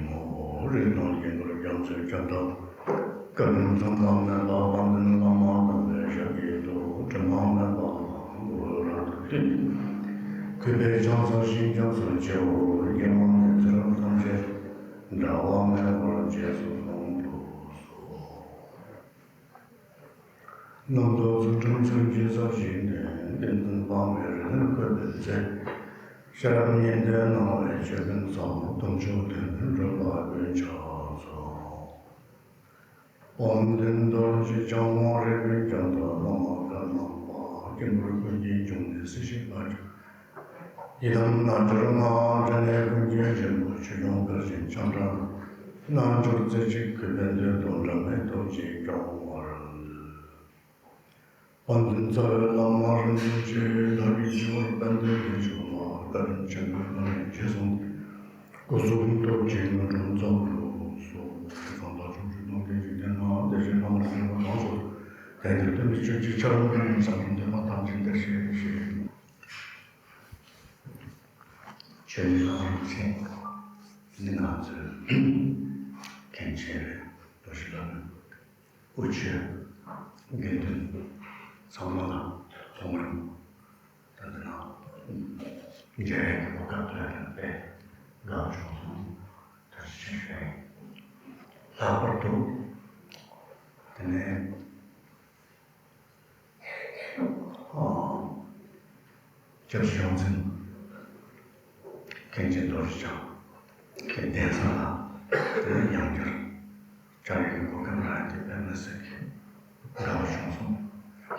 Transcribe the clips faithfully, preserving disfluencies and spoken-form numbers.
ངོ་བོ་རིགས་དང་ལྡན་པར་རྒྱ་མཚོའི་ཁྱབ་བདག་བཀའ་དྲིན་མཚུངས་པ་མེད་པ་དཔལ་ལྡན་བླ་མ་དམ་པའི་ཞབས་ཀྱི་རྡོ་དྲི་མ་མེད་པ་ལ་གུས་རབ་ཏུ་བསྟོད། གུས་པས་ཕྱག་འཚལ་ཞིང་སྐྱབས་སུ་མཆིའོ། ཀྱེ་མ་ནི་ཚེ་རབས་ཐམས་ཅད་འབྲལ་བ་མེད་པར་རྗེས་སུ་བཟུང་དུ་གསོལ། རྣམ་རྟོག་ཚུལ་ཁྲིམས་ཚུལ་གྱིས་བསྲབས་ཤིང་ནི། ཏིང་འཛིན་སྤང་བའི་རིགས་ལམ་བཀོད་པའི་ཚེ། ཤེས་རབ་ཉི་ཟླས་སྣང་བའི་ཆོས་ཀུན་ཚང་། དམ་ཆོས་དོན་ནི་སྒྲུབ་པ་ཀུན་ཕྱག་འཚལ། དཔལ་ལྡན་རྡོ་རྗེ་འཆང་དབང་རིག་པའི་རྒྱ་མཚོ་བླ་མ་བཀའ་གནང་བ། དཀྱིལ་འཁོར་ཀུན་གྱི་འབྱུང་གནས་སྲིད་ཞིའི་དཔལ་གྱུར། ཡི་དམ་རྣལ་འབྱོར་མ། འབྲས་གནས་ཀུན་གྱི་རིན་པོ་ཆེ། ཆོས་སྐྱོང་དཀར་ཆེན་ཕྱག་འཕྲིན་རྣལ་འབྱོར་རྩེ་གཅིག་གུས་པས་འདུད་དོ། འབྲལ་མེད་སྟོབས་ཀྱིས་སྐྱོང་བར་མཛོད། དཔལ་ལྡན་རྩ་བའི་བླ་མ་རིན་པོ་ཆེ་དར་བའི་ཞི་བར་དཔལ་ལྡན་ལྷ་མཆོག་ལ་བཀའ་དྲིན་ཆེན་པོའི་སྣང་བས་རྗེས་བཟུང་སྟེ། སྐུ་གསུང་ཐུགས་ཀྱི་དངོས་གྲུབ་ཚང་དུ་གསོལ། དེ་ཚང་ད་ཕྱོགས་བཅུ་ནམ་མཁའི་འཇིག་རྟེན་ན་བདེ་གཤེགས་བླ་མ་རིན་པོ་ཆེ་གང་སོགས་དེང་འདིར་སྟོན་པའི་ཆོས་ཀྱི་ཆར་འབེབས་ནས་བསམ་པའི་འདུན་མ་ཐམས་ཅད་འདིར་བཞེས་ཤིག། ཆོས་ཀྱི་བླ་མ་རིན་པོ་ཆེ་ནི་ང་ཚོའི་མཁན་ཆེན་རེད། རྡོ་རྗེ་བླ་མ། དབུ་ཆོས་དགེ་འདུན་ཚང་མ་ལ་ཐོག་མར་ད་ལྟ་ན་མཇལ་བའི་གོ་སྐབས་ཐོབ་པ་དེ་དཔེ་དགའ་བྱུང་སོང་། ཐུགས་རྗེ་ཆེ་ཞུ་ཡིན། ལྷག་པར་དུ་དེ་ནས་ཨ། སྐྱབས་རྗེ་ཡོངས་འཛིན་མཁན་ཆེན་རྡོ་རྗེ་འཆང་གི་གདན་ས་ལ་དེ་ནས་ཡང་བསྐྱར་བཅར་བའི་གོ་སྐབས་རག་ཡ་དེ་དཔེ་མི་སྲིད་ཀྱི་དགའ་བ་བྱུང་སོང་།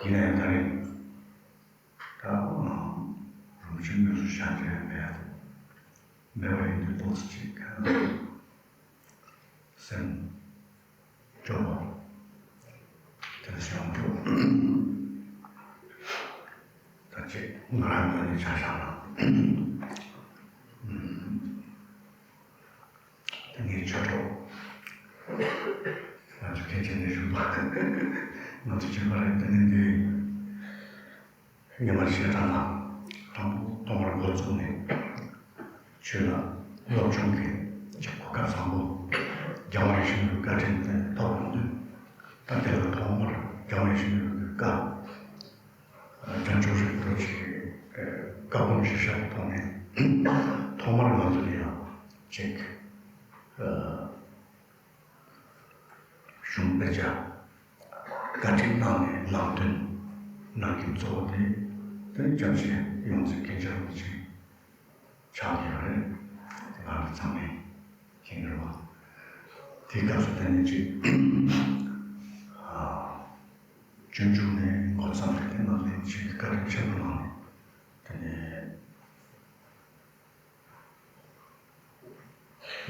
ཡིན་ན་ཡང་ད་རེས་ད་རུམ་ཆེན་དངོས་སུ་བཞག་རྒྱུ་ཡང་མེད། མེད་པ་ཡིན་དུས་ཏོག་ཙམ་ཅིག་སེམས་སྐྱོ་བ་དེ་འདྲ་བྱུང་འདུག་ད་ཅིག་ང་རང་ངོས་ནས་ཆ་བཞག་ན། དེ་ངའི་ཆོས་གྲོགས་ང་ཚོ་མཁན་ཆེན་ནས་བཞུགས་པ་ང་ཚོ་ཆོས་པ་རེད། དེ་ནས་འདི། ཉི་མ་ཞེ་དྲག་ལ་དང་པོ་ཐོག་མར་འགོ་བཙུགས་ནས་ཆོས་ལ་སློབ་སྦྱོང་གི་གོ་སྐབས་བཟང་པོ་རྒྱལ་བ་ཡིད་བཞིན་ནོར་བུའི་བཀའ་དྲིན་ལས་ཐོབ་ཡོང་དུས། ད་དེ་ལ་ཐོག་མར་རྒྱལ་བ་ཡིད་བཞིན་ནོར་བུའི་བཀའ་རྒྱ་མཚོ་རིན་པོ་ཆེའི་བཀའ་དགོངས་གཞིར་བཞག་གི་ཐོག་ནས་ཐོག་མར་ང་ཚོ་ལ་ཡང་ཅིག་གཞུང་དཔེ་ཆ་བཀའ་ཁྲིད་གནང་ནས་ལམ་སྟོན་གནང་མཁན་གཙོ་བོ་དེ་དེ་ནི་སྐྱབས་རྗེ་ཡོངས་འཛིན་མཁན་ཆེན་རིན་པོ་ཆེ་ཆགས་ཡོད་རེད། དེ་ང་རང་ཚང་མས་མཁྱེན་གྱི་རེད་བ། དེའི་སྐབས་སུ་དེ་ནི་ཅིག་ཨ། སྤྱོད་འཇུག་ནས་འགོ་བརྩམས་ཏེ་དེ་ནང་ལས་ཅིག་བཀའ་དྲིན་ཆེན་པོ་གནང་ནས་དེ་ནས།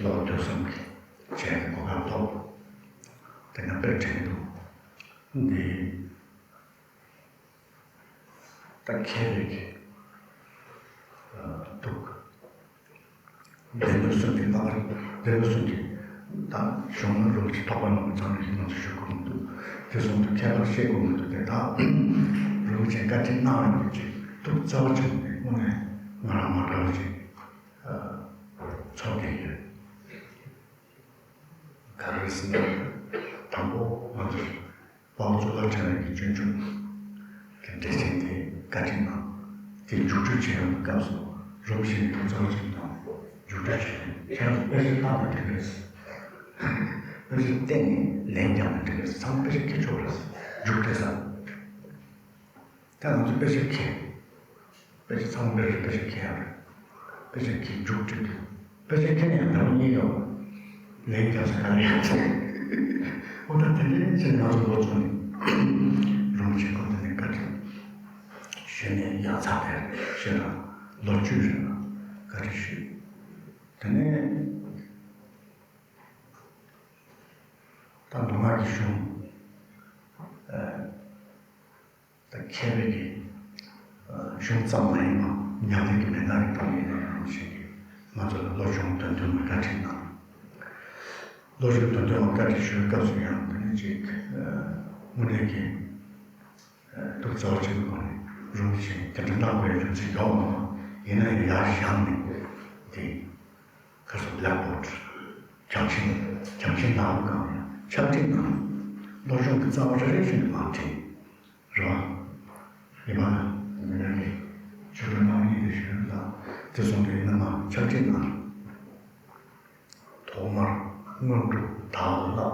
ལོ་དུས་གསུམ་གྱི་བྱས་ནས་གོ་སྐབས་ཐོབ། དེ་ནས་དཔེ་དྲན་འདུག་འདི་ད་མཁས་པའི་གི་འདུག་སྡེ་སྣོད་གསུམ་གྱི་ལྷག་སྡེ་སྣོད་གསུམ་གྱི་ད་གཞུང་ལ་རོགས་ཀྱི་ཐོག་པ་ནང་ཚང་མས་ང་ཚོ་ཞུ་དགོས་མི་འདུག་དེ་གསུམ་དུ་ཁྱད་པར་བཤད་དགོས་མི་འདུག་དེ་དག་རོགས་ཀྱི་བཀའ་དྲིན་གནང་བའི་གི་ཐུགས་རྩ་བ་ཆེན་པོ་ནས་དངོས་གནས་ང་རང་མ་འདྲ་བ་ཅིག་ཚོར་གྱི་ཡོད། ག་རེ་ཟེར་ན། དང་པོ་ང་ཚོ་དཔའ་བོ་གཙུག་ལག་ཕྲེང་བའི་གི་སྤྱོད་འཇུག་གི་འགྲེལ་ཆེན་དེ་བཀའ་དྲིན་གནང་། དེ་མཇུག་སྒྲིལ་བྱེད་ཡོང་བའི་སྐབས་སུ་རིན་པོ་ཆེ་ཡི་གཙོ་བོ་ཅིག་དང་མཇུག་སྒྲིལ་བྱས་ནས་ཁྱེད་རང་ཚོ་དཔེ་ཆ་བཏང་ན་འགྲིག་གི་རེད། དཔེ་ཆ་བལྟས་ནས་ལན་རྒྱག་ན་འགྲིག་གི་རེད། ཚང་མ་དཔེ་ཆ་ཁྱེར་ཆོག་རེད། མཇུག་སྒྲིལ་ས། ད་ང་ཚོ་དཔེ་ཆ་མཁས། དཔེ་ཆ་ཚང་མ་དཔེ་ཆ་དཔེ་ཆ་མཁས་ཡག་རེད། དཔེ་ཆ་མཁས་མཇུག་སྒྲིལ་དུས། དཔེ་ཆ་མཁས་ནས་ཡང་ཟླ་བ་གཉིས་ཡོད། ལན་རྒྱག་ས་ག་ལ་ཡང་ཆེ། འོ་ད་དེ་འདྲའི་ཆེད་ང་ཚོ་འགོ་བཙུགས་ནས། རུམ་ཆེན་ཁོ་དེ་ནས་བཀའ་དྲིན་ཞུས་ནས་ཡང་ཚ་དེར་ཞེ་དྲག་ལོ་བཅུ་རིང་ལ་བཀའ་དྲིན་ཞུས། དེ་ནས་ད་མདོ་སྔགས་ཀྱི་གཞུང་། ད་མཁས་པའི་གི་གཞུང་ཙམ་མ་ཡིན་པ་ཉམས་ལེན་གྱི་མན་ངག་གི་ཐོག་ནས་ཡིན་ནའི་རུང་ཞིག་གིས་ང་ཚོ་ལ་བློ་སྦྱོང་དོན་སྟོན་པ་བཀའ་དྲིན་གནང་། བློ་སྦྱོང་དོན་སྟོན་པ་བཀའ་དྲིན་ཞུ་བའི་སྐབས་སུ་ཡང་དེ་ནི་ཅིག་དངོས་གནས་ཀྱི་ཐུགས་རྩ་བ་ཆེན་པོའི་སྒོ་ནས་རུང་ཞིག་དེ་འདྲ་གནང་དགོས་ཡ་རྒྱུ་མཚན་ཡོད་མ་རེད། ཡིན་ན་ཡང་ཡར་བཞེངས་ནས་དེ་ཁ་སོ་བླག་པོ། བྱང་ཆེན་བྱང་ཆེན་ནང་གང་ཡང་ཕྱག་བྲིས་གནང་། སློབ་སྦྱོང་གི་རྩ་བ་རེ་རེ་བཞིན་དུ་མར་བྲིས། རེད་བ། ཡིན་པ་ན་མི་རང་གི་ཆོས་སྒྲོན་རྣམ་གཉིས་དེ་ཞུས་ལ། དེ་སོང་དུས་ཡིན་ན་མ་ཕྱག་བྲིས་གནང་། ཐོག་མར་སྔོན་འགྲོ་བདག་ལ་བསླབ་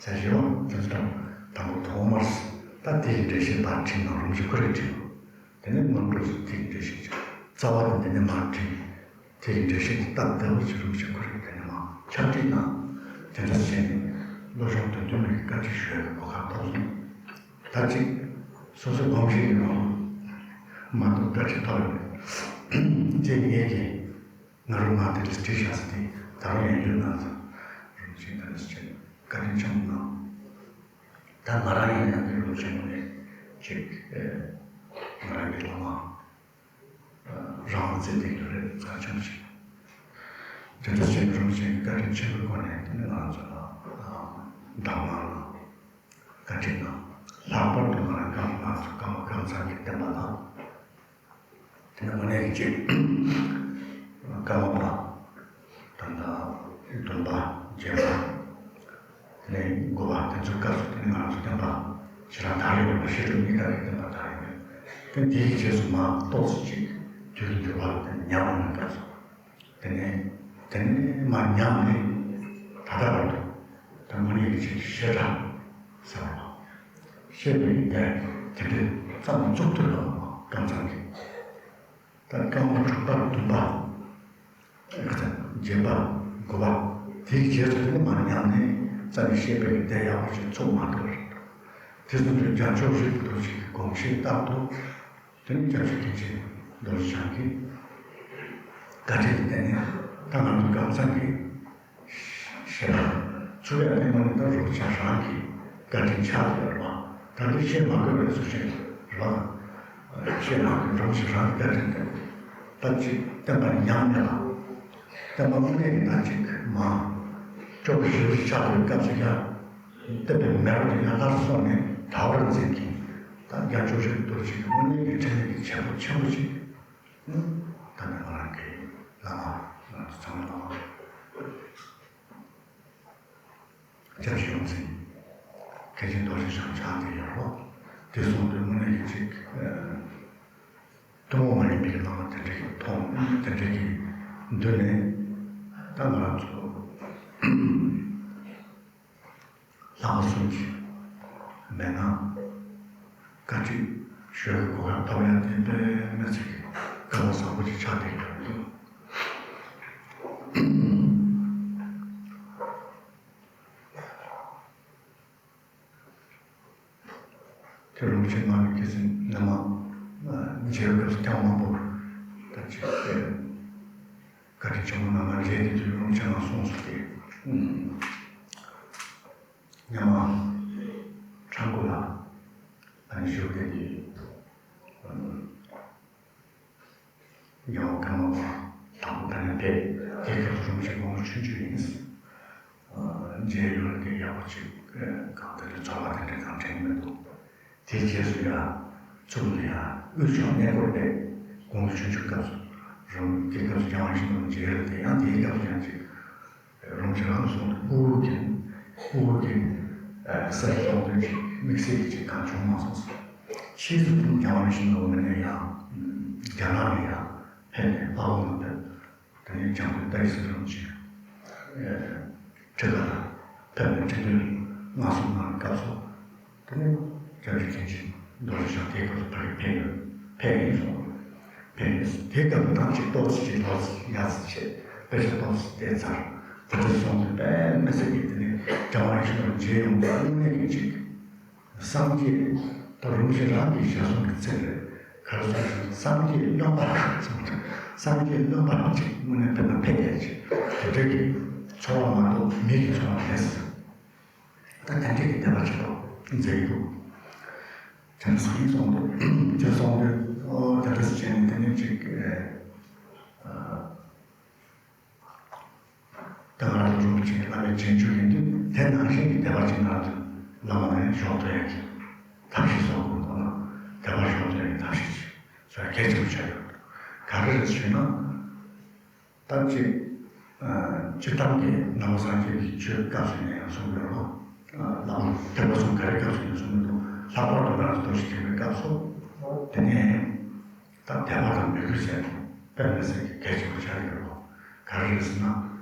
ཟེར་ཞེས་པ་དེ་ཚོ་དང་དང་པོ་ཐོག་མར་ད་དེ་ཡི་འགྲེལ་བཤད་ཕར་བྲིས་ན་རུང་ཞིག་ཁོ་རེ་བྲིས། དེ་ནས་སྔོན་འགྲོ་ཟེར་དེ་ཡི་འགྲེལ་བཤད་ཀྱི་རྩ་བ་དེ་འདི་ནས་མར་བྲིས། དེ་ཡི་འགྲེལ་བཤད་ཀྱི་སྟབས་བདེ་བོ་ཞིག་རུང་ཞིག་ཁོ་རེ་དེ་ནས་མར་ཕྱག་བྲིས་གནང་། དེ་འདྲ་བྱས་ནས་སློབ་སྦྱོང་དོན་མཐུན་མའི་བཀའ་ཁྲིད་ཞུ་ཡག་གི་གོ་སྐབས་ཐོབ་སོང་། ད་ཅིག་སོ་སོའི་དགོངས་གཞི་ཡིན་རུང་མ་གཏོགས་བཀའ་ཁྲིད་ཐོབ་ཡོད་མེད་ཅེས་ངེད་ཀྱིས། ང་རང་ང་དེ་འདྲ་བྲིས་བཞག་ས་དེ་ད་རུང་ཡང་ཡོད་ན་ཟེར། རིན་ཆེན་དེ་འདྲ་ཟེར་བཀའ་དྲིན་ཆེན་པོ་གནང་། ད་ང་རང་ཡིན་ན་ཡང་དེ་རིན་ཆེན་པོ་ནས་ཅིག་ཨེ། ང་རང་གི་བླ་མ་རང་ལ་བརྩེ་ལྡན་གྱི་རེད་ཚ་ཆུང་ཞིག་དེ་འདྲ་བྱས་ནས་རིན་ཆེན་བཀའ་དྲིན་ཆེན་པོའི་སྒོ་ནས་དེ་ནས་ང་རང་ཚོ་ལ་གདམས་ངག་གནང་། བཀའ་དྲིན་གནང་། ལྷག་པར་དུ་ང་རང་ཀརྨ་ང་ཚོ་ཀརྨ་ཀམ་ཚང་གི་བསྟན་པ་ལ། དེ་ནས་དངོས་གནས་ཀྱི་ཅིག་ཀརྨ་པ་ད་ལྟ་བདུན་པ་བརྒྱད་པ་དེ་ནས་དགུ་པ་དེ་ཚོའི་སྐབས་སུ་དེ་ནས་ང་རང་ཚོ་བསྟན་པ་ཕྱི་རང་དར་ཡོད་པ་ཤེས་རབ་གཉིས་ཀ་གི་བསྟན་པ་དར་ཡོད་པ་དེ་དེའི་རྗེས་སུ་མ་ཏོག་ཙམ་ཅིག་དུས་ཀྱི་འགྱུར་བ་དེ་ཉམས་ཡོང་བའི་སྐབས་སུ། དེ་ནས་དེ་ནས་མར་ཉམས་ནས་ད་ལྟ་བར་དུ་ད་དངོས་གནས་ཀྱི་ཆེད་དུ་བཤད་གྲྭ་ཟེར་བ། བཤད་པའི་སྡེ་དེ་འདྲའི་རྩ་ནས་བཙུགས་ཐུབ་པ་ཀམ་ཚང་གིས། ད་ཀརྨ་དྲུག་པ་བདུན་པ་བརྒྱད་པ་དགུ་པ་དེའི་རྗེས་སུ་དེ་ནས་མར་ཉམས་ནས་རྩ་ནས་བཤད་པའི་སྡེ་ཡག་པོ་ཞིག་ཚུགས་མ་ཐུབ་པ་རེད། དེ་ཚོ་འདྲའི་རྒྱལ་མཆོག་རིན་པོ་ཆེ་གི་དགོངས་བཞེད་ལྟར་དུ། དེ་ནས་སྐྱབས་རྗེ་མཁན་ཆེན་རྡོ་རྗེ་འཆང་གིས་བཀའ་དྲིན་དེ་ནས་ད་ང་ཚོ་ཀམ་ཚང་གི་བཤད་པ་ཚུགས་ཡ་དེ་མ་ནི་ད་རྡོ་རྗེ་འཆང་རང་གི་བཀའ་དྲིན་ཆགས་ཡོད་རེད་བ། ད་དེ་བཤད་མ་དགོས་པའི་ཚུལ་བཞིན་རེད་བ། བཤད་མ་དགོས་རྡོ་རྗེ་རང་གི་བཀའ་དྲིན་དེ་ད་ཅིག་བསྟན་པ་ཉམས་ནས་ལ། བསྟན་པ་དངོས་གནས་ཀྱི་ད་ཅིག་མ་སྐྱོ་པོ་ཞེ་པོ་ཞིག་ཆགས་པའི་སྐབས་སུ་ཡང་། བསྟན་པའི་མེ་རོ་དེ་ཡང་སླར་གསོ་ནས་དར་བར་མཛད་མཁན་ད་རྒྱལ་མཆོག་རིན་པོ་ཆེ་གི་དངོས་གནས་ཀྱི་འཕྲིན་ལས་ཀྱི་བྱེད་པོ་ཆེན་པོ་ཞིག་ནི་ད་ནི་ང་རང་གི་བླ་མ་ང་ཚོ་ཚང་མ་སྐྱབས་ཡོངས་འཛིན་མཁན་ཆེན་རྡོ་རྗེ་འཆང་ཆགས་ཏེ་ཡོད་རོགས། དེ་སོང་དུས་དངོས་གནས་ཀྱི་ཅིག་ཐུན་མོང་མ་ཡིན་པའི་བླ་མ་དེ་འདྲ་གི་མཐོང་དེ་འདྲ་གི་མདུན་ནས་ད་ང་རང་ཚོ། ལྷག་པ་གསུམ་གྱི་མན་ངག་བཀའ་ཁྲིད་ཞུ་བའི་གོ་སྐབས་ཐོབ་ཡ་དེ་དཔེ་མི་སྲིད་ཀྱི་སྐལ་བ་བཟང་པོ་ཅིག་ཆགས་བསྡད་ཡོད་འདུག་དེ་རིན་པོ་ཆེ་མངའ་རིས་སྐྱེས་ཚེ་ནས་མར་མཇལ་བའི་སྐབས་སུ་ཐེངས་མང་པོ་ད་ཅིག་བཀའ་དྲིན་ཆེན་པོ་གནང་ན་རེད་དེ་དུས་རིན་པོ་ཆེ་ལ་གསུངས་སོང་སྟེ། སྔོན་མ་ཁྲ་འགུ་ལ་ཨ་ནི་བཞུགས་བསྡད་དུས། རྒྱལ་བ་ཀརྨ་པ་དང་པོ་ཕ་ནས་ཕེབས། དེའི་སྐབས་སུ་རིན་པོ་ཆེ་དགུང་ལོ་ཆུང་ཆུང་ཡིན། མཇལ་ཡོང་དེ་ཡག་པོ་ཅིག་གང་ལྟར་ཚོར་བ་དེ་འདྲ་གང་དྲན་མི་འདུག་དེའི་རྗེས་སུ་ཡང་ཚུར་ལ་ཡང་དབུས་ཕྱོགས་གནས་སྐོར་དེ་དགུང་ལོ་ཆུང་ཆུང་སྐབས་སུ་རང་དེ་སྐབས་སུ་རྒྱལ་དབང་ཡིད་བཞིན་ནོར་བུ་མཇལ་ཡོད་དེ་ཡང་དེའི་སྐབས་སུ་ཡང་ཅིག་རང་གི་རང་སོང་དུ་ཕྲུ་གུ་གི་ཕྲུ་གུ་གི་སེམས་སོང་དུ་ཅིག་དམིགས་བསལ་གྱི་ཅིག་གང་བྱུང་མ་སོང་ཟེར། ཕྱིས་སུ་རྒྱལ་དབང་ཡིད་བཞིན་ནོར་བུ་ནས་ཡང་རྒྱ་ནག་ནས་ཡང་ཕེབས་ནས་ལྷ་ཁང་ནང་དུ། དེ་ནས་འཇམ་མགོན་ཏཱའི་སི་རིན་པོ་ཆེ་ཁྲི་ཁ་ལ་ཕེབས་ནས་ཁྲི་འདོན་མངའ་གསོལ་གནང་བའི་སྐབས་སུ། དེ་ནས་སྐྱབས་རྗེ་མཁན་ཆེན་རྡོ་རྗེ་འཆང་དེའི་སྐབས་སུ་ཕ་གིར་ཕེབས་ཡོད། ཕེབས་ཡིན་སོང་། ཕེབས་ཡིན་སོང་། དེའི་སྐབས་ལ་ཐམས་ཅད་ཏོག་ཙམ་ཅིག་ལོག་ཙམ་ཡག་ཙམ་བྱས་དཔེ་ཆ་ཏོག་ཙམ་བལྟས་ཚར། དེ་འདྲ་སོང་ཙང་དཔེ་མི་སྲིད་ཀྱི་དེ་ནས་རྒྱལ་དབང་ཡིད་བཞིན་ནོར་བུ་མཇལ་ཡོང་དུས་དངོས་གནས་ཀྱི་ཅིག་སངས་རྒྱས་ད་རུང་ཞིག་རང་གི་ཞལ་གསུང་གི་ཚིག་རེད། ག་རེ་གསུངས་ཤིང་སངས་རྒྱས་བློན་པ་གསུངས། སངས་རྒྱས་བློན་པ་ཅིག་དངོས་གནས་ཕེབས་ན་ཕེབས་ཡ་ཅིག་དེ་འདྲ་གི་ཚོར་བ་མ་གཏོགས་མི་གི་ཚོར་བ་མེད་ཟེར། ད་དེ་འདྲ་གི་བསྡད་པ་ཅིག་ཏུ་མཛད་ཀྱི་འདུག་དེ་འདྲ་སོང་སོང་དུས་དེ་སོང་དུས་ཨོ་དེ་འདྲ་བྱས་ནས་དེ་ནས་ཅིག་ཨ། ད་ང་རང་ཚོ་རིན་པོ་ཆེ་བླ་མའི་རྗེས་འཇུག་ཡིན་དུས་དེ་ནང་བཞིན་གྱི་བདེ་བ་ཅན་ང་རང་ཚོ་བླ་མ་ལ་ཡང་ཞོག་ཐུབ་ཡག་གི་ཐབས་ཤེས་བཟོ་དགོས་འདུག་ན། བདེ་བ་ཞོག་ཐུབ་ཡག་གི་ཐབས་ཤེས་ཅིག་བཟོ་ཡག་གལ་ཆེན་པོ་ཆགས་ཡོད་འདུག་ག་རེ་རེད་ཞུས་ན། ད་ཅིག་ སྤྱིར་བཏང་གི་ནང་པ་སངས་རྒྱས་ཀྱི་ཆོས་སྐབས་སུ་ནས་ཡང་གསུངས་ཡོད་རེད་བ། བླ་མ་ཐེག་པ་གསུམ་ག་རེ་སྐབས་སུ་ཡིན་གསུངས་མི་འདུག་ལྷག་པར་དུ་ང་རང་ཚོ་རྡོ་རྗེ་ཐེག་པའི་སྐབས་སུ། དེ་ནས་ད་དད་པ་དང་མོས་གུས་ཟེར་དེ་དཔེ་མི་སྲིད་ཀྱི་གལ་ཆེན་པོ་ཆགས་ཡོད་རེད་བ། ག་རེ་རེད་ཟེར་ན།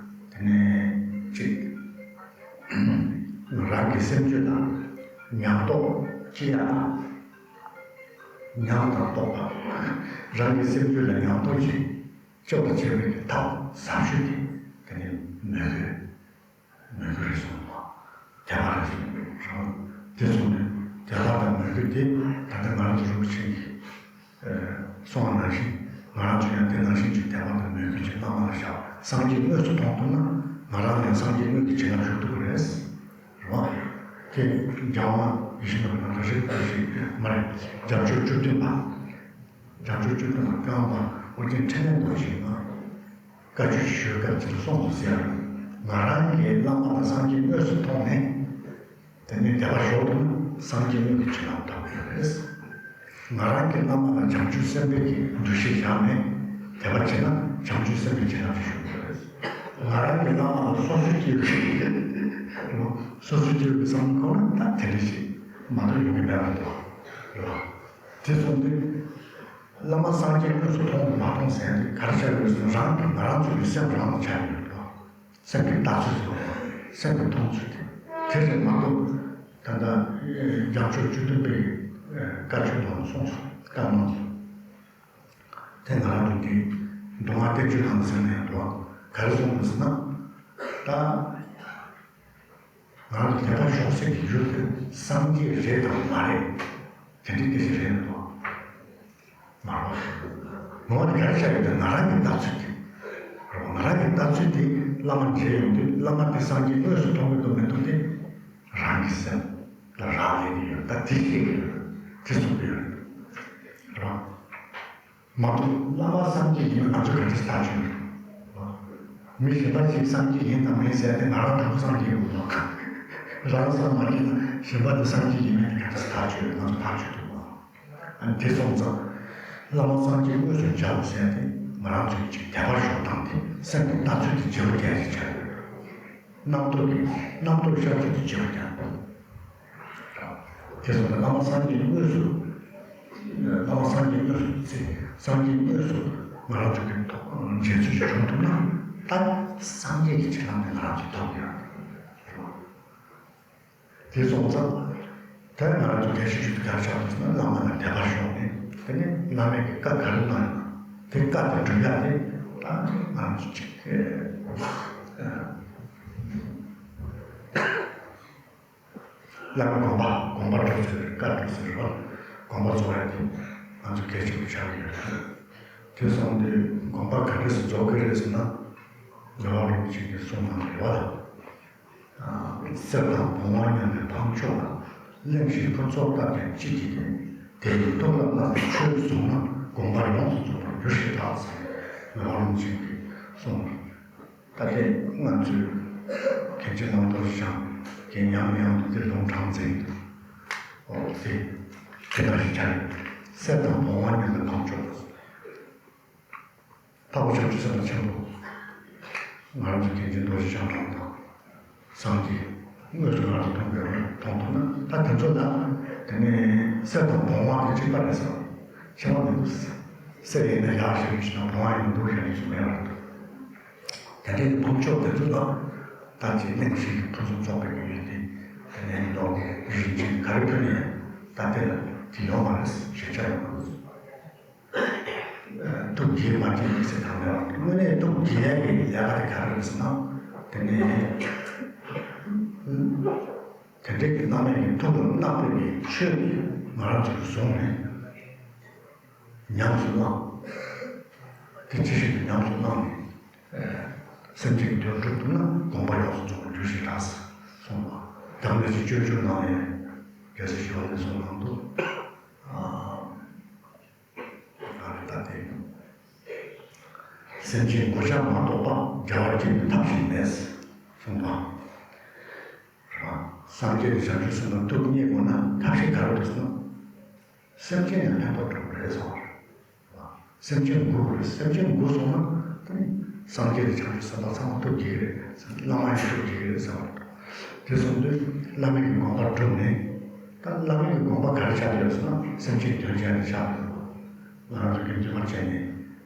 དེ་ནས་གཅིག་རང་གི་སེམས་རྒྱུད་ལ་ཉམས་རྟོགས་སྐྱེ་ཡ་དང་། ཉམས་དང་རྟོགས་པ། རང་གི་སེམས་རྒྱུད་ལ་ཉམས་རྟོགས་ཀྱི་སྐྱོབ་པར་བྱེད་པའི་ཐབས་ཟབ་ཤོས་དེ་དེ་ནི་མོས་གུས། མོས་གུས་རེད་གསུངས་པ། དད་པ་རེད་གསུངས་པ། དེ་གསུངས་ནས་དད་པ་དང་མོས་གུས་དེ་ད་ལྟ་ང་རང་ཚོ་རིན་པོ་ཆེ་གིས་གསུངས་པ་ནང་བཞིན། ང་རང་ཚོ་ཡང་དེ་ནང་བཞིན་གྱི་དད་པ་དང་མོས་གུས་ཀྱི་བླ་མ་ལ་བཞག་སངས་རྒྱས་དངོས་སུ་མཐོང་ཐུབ་ན། ང་རང་ཡང་སངས་རྒྱས་དངོས་ཀྱི་བྱིན་རླབས་ཞུགས་ཐུབ་ཀྱི་རེད། རེད་བ། དེ་རྒྱལ་དབང་ཡིད་བཞིན་ནོར་བུ་ནང་ལ་རེད། རེད་མ་རེད། རྒྱ་མཚོ་བཅུ་བདུན་པ། རྒྱ་མཚོ་བཅུ་བདུན་པ་བཀའ་འཁོར་ཨོ་རྒྱན་འཕྲིན་ལས་རྡོ་རྗེ་ལ་བཀའ་ཆོས་ཞུ་སྐབས་དེར་གསུངས་སོ་ཟེར། ང་རང་གིས་བླ་མ་དང་སངས་རྒྱས་དངོས་སུ་མཐོང་ནས། དེ་ནས་དད་པ་ཞུགས་ཐུབ་ན་སངས་རྒྱས་དངོས་ཀྱི་བྱིན་རླབས་ཐོབ་ཡོད་རེད། ང་རང་གི་བླ་མ་ལ་བྱང་ཆུབ་སེམས་དཔའི་གི་འདུ་ཤེས་བཞག་ནས་དད་པ་བྱས་ན་བྱང་ཆུབ་སེམས་དཔའི་བྱིན་རླབས་ཞུགས་ཡོད་རེད། ང་རང་གི་བླ་མ་ལ་སོ་སོའི་སྐྱེ་བོའི་སོ་སོའི་སྐྱེ་བོའི་བསམ་བློ་འཁོར་ན་ད་དེ་འདྲ་ཞིག་མ་གཏོགས་ཡོང་གི་མེད་པ་འདུག་རེད་བ། དེ་སོང་དུས། བླ་མ་སངས་རྒྱས་དངོས་སུ་མཐོང་དང་མ་མཐོང་ཟེར་ཡ་དེ་ག་རེ་ཆགས་ཡོད་ཟེར་ན། རང་གི་ང་རང་ཚོ་གི་སེམས་རང་ལ་ཆགས་ཡོད་དོ། སེམས་ཀྱི་ལྟ་ཚུལ་ཟེར་བ། སེམས་ཀྱི་མཐོང་ཚུལ་དེ། དེ་རེད་མ་གཏོགས། ད་ལྟ་རྒྱ་མཚོ་བཅུ་བདུན་པའི་བཀའ་ཆོས་ནང་གསུངས་སོང་། བཀའ་གནང་སོང་། དེ་ང་རང་ཚོ་གི་མདོ་སྔགས་བསྟན་བཅོས་ནང་ཟེར་ན་ཡང་འདུག་བ། ག་རེ་གསུངས་འདུག་ཟེར་ན། ད། ང་རང་ཚོ་དད་པ་ཞུགས་སའི་ཡུལ་དེ་སངས་རྒྱས་རེད་དང་མ་རེད། དེ་འདྲའི་སྐད་ཆ་རེད་མི་འདུག་མ་རེད་བ། ངོ་བོ་དེ་ག་རེ་ཆགས་ཡོད་དེ་ང་རང་གི་ལྟ་ཚུལ་དེ། རེད་བ། ང་རང་གི་ལྟ་ཚུལ་དེ་བླ་མ་མཇལ་ཡོང་དུས་བླ་མ་དེ་སངས་རྒྱས་དངོས་སུ་མཐོང་གི་འདུག་མི་འདུག་དེ། རང་གི་སེམས་ལ་རག་ལས་ཀྱི་ཡོད། ད་དེ་ཤེས་ཀྱི་ཡོད། དེ་གསུང་གི་ཡོད། རེད་བ། མ་གཏོགས་བླ་མ་སངས་རྒྱས་ཡིན་པ་ང་ཚོས་ག་འདྲ་ཐག་གཅོད་རེད། མི་གཞན་པ་ཞིག་སངས་རྒྱས་ཡིན་དང་མིན་ཟེར་ཏེ་ང་རང་དང་པོ་སངས་རྒྱས་ཡོང་ལ། རང་སངས་མ་རྒྱས་ན་གཞན་པ་དེ་སངས་རྒྱས་ཡིན་མིན་དེ་ག་འདྲ་ཐག་གཅོད་རེད། ང་ཚོ་ཐག་གཅོད་ཐུབ་པ། ཨ་ནི་དེ་སོང་ཙང་། བླ་མ་སངས་རྒྱས་དངོས་སུ་མཇལ་ཟེར་ཏེ་ང་རང་ཚོས་ཅིག་དད་པ་ཞུགས་སྟངས་དེ་སེམས་ཀྱི་ལྟ་ཚུལ་དེ་བརྗེ་པོ་རྒྱག་ཅིག་བྱ་དགོས། རྣམ་རྟོག་གི་རྣམ་རྟོག་ཤར་ཚུལ་དེ་བརྗེ་པོ་རྒྱག་དགོས། དེ་སོང་ཙང་བླ་མ་སངས་རྒྱས་དངོས་སུ། བླ་མ་སངས་རྒྱས་དངོས་སུ་ཚེ། སངས་རྒྱས་དངོས་སུ་ང་རང་ཚོ་གི་ཐོག་མཇལ་ཚུལ་ཞིག་བྱུང་ཐུབ་ན། ད་སངས་རྒྱས་ཀྱི་བྱིན་རླབས་དེ་ང་རང་ཚོ་ཐོབ་ཡོད། དེ་སོང་ཙང་། ད་ང་རང་ཚོ་གལ་ཆེ་ཤོས་དེ་ག་རེ་ཆགས་འདུག་ཟེར་ན། བླ་མ་ལ་དད་པ་ཞུགས་ནས་དེ་ནས་བླ་མས་ཀྱི་བཀའ་ག་རེ་གནང་ཡོད་ན་དེ་བཀའ་དེ་སྒྲུབ་ཡ་དེ་ད་ང་རང་ཚོ་ཅིག་བླ་མའི་དགོངས་པ། དགོངས་པ་སྒྲུབ་ཟེར། བཀའ་སྒྲུབ་ཟེར་བ། དགོངས་པ་རྫོགས་ཡ་དེ་ང་ཚོ་གལ་ཆེན་པོ་ཆགས་ཀྱི་ཡོད། དེ་སོང་དུས་དགོངས་པ་ག་འདྲས་སེ་རྫོགས་ཀྱི་རེད་ཟེར་ན། རྒྱལ་བ་རིན་པོ་ཆེ་གིས་གསུངས་གནང་ཡོད་པ། གསེར་དང་བོང་བ་མཉམ་པའི་འཕགས་མཆོག་ལ། གླེང་གཞིའི་ཕུན་ཚོགས་བཏབ་ཀྱང་ཅི་བགྱིས་ཏེ། དེ་ཡི་སྟོབས་ལ་བརྣགས་ཏེ་ཆོས་བཟུང་ན། དགོངས་པ་ཡོངས་སུ་རྫོགས་པར་འགྱུར་ཞེས་གྲགས་ཟེར། རྒྱལ་བ་རིན་པོ་ཆེ་གིས་གསུངས། ད་ལྟའི་ང་ཚོས་མཁན་ཆེན་རྣམ་ཐར་བྱང་གི་ཉམས་མྱོང་དེ་ལུང་དྲངས་ཚེ། འོ་དེ་དེ་ལྟར་ཞིག་ཆགས་ཡོད། གསེར་དང་བོང་བ་མཉམ་པའི་འཕགས་མཆོག་ལ། ལྷག་པར་བྱང་ཆུབ་སེམས་དཔའ་ཆེན་པོ། ང་རང་ཚོ་མཁན་ཆེན་རྡོ་རྗེ་འཆང་དང་། སངས་རྒྱས་དངོས་སུ་ང་རང་ཚོ་མཐོང་དགོས་པར་མཐོང་ཐུབ་ན། ད་དེ་ཚོ་ལ་དེ་ནས་གསེར་དང་བོང་བ་དེ་གཅིག་པ་རེད་ཟེར་བ། ཁྱད་པར་མི་འདུག་ཟེར། གསེར་ཡིན་ན་ཡག་ཞིག་ཡིན་ཞིག་དང་བོང་བ་ཡིན་ན་སྡུག་ཞིག་ཡིན་ཞིག་མེད་པར་འདུག་དེ་འདྲའི་ཕུན་ཚོགས་དེ་ཚོ་ལ་ད་ཅིག་གླེང་གཞི་ཡི་ཕུན་སུམ་ཚོགས་པའི་ཡོན་ཏན་དེ་ནས་ལོག་རིན་ཆེན་ག་རེ་ཕུལ་ནས་ད་དེ་ལ་དེ་ཡོང་བ་རེད་ཞེས་བྱ་ཡོང་བ་རེད། ཐུགས་དགྱེས་མ་དགྱེས་ཟེར་དང་པོ། དངོས་གནས་ཐུགས་དགྱེས་ཡ་གི་ལས་ཀ་དེ་ག་རེ་རེད་ཟེར་ན། དེ་ནས་དེ་འདྲའི་གི་བླ་མའི་གི་ཐུགས་ལ་བརྣག་པའི་གི་ཆོས་དེ་ང་རང་ཚོས་བཟུང་ནས་ཉམས་སུ་བླངས། དེ་ཇི་བཞིན་དུ་ཉམས་སུ་བླངས་ནས་སེམས་ཅན་གྱི་དོན་སྒྲུབ་ཐུབ་ན་དགོངས་པ་ཡོངས་སུ་རྫོགས་པར་འགྱུར་ཞེས་གྲགས་སུ་གསུངས་པ། བདག་མེད་ཀྱི་སྤྱོད་འཇུག་ནང་ནས་རྒྱལ་སྲས་ཞི་བ་ལྷས་གསུངས་གནང་འདུག་ཨ་རེ་ད་དེ། སེམས་ཅན་མགོ་བྱ་མ་གཏོགས་པ། རྒྱལ་བར་སྐྱེ་བའི་ཐབས་ཤིག་མེད། གསུངས་པ། རེད་བ། སངས་རྒྱས་ཀྱི་བྱང་ཆུབ་སེམས་དང་ཐུགས་མཉེས་དགོས་ན་ཐབས་ཤིག་ག་རེ་རེད་ཟེར་ན། སེམས་ཅན་ཡང་ཕན་ཐོགས་འགྲོ་གི་རེད་གསུངས་པ་རེད། སེམས་ཅན་མགོ་དགོས་རེད། སེམས་ཅན་མགོ་སོང་ན་དེ་ནི་ སངས་རྒྱས་ཀྱི་ཆགས་ཡུལ་ཟེར་བ་ཚང་མ་ཐུག་གི་རེད། བླ་མ་ཡང་ཐུག་གི་རེད་ཟེར་བ་རེད། དེ་སོང་དུས་བླ་མའི་གི་དགོངས་པ་བསྒྲུབས་ནས། ད་བླ་མའི་གི་དགོངས་པ་ག་རེ་ཆགས་ཡོད་ཟེར་ན། སེམས་ཅན་དོན་བྱེད་ནས་ཆགས་ཡོད་པ། ང་རང་ཚོ་གི་འདུན་མ་བྱས་ནས་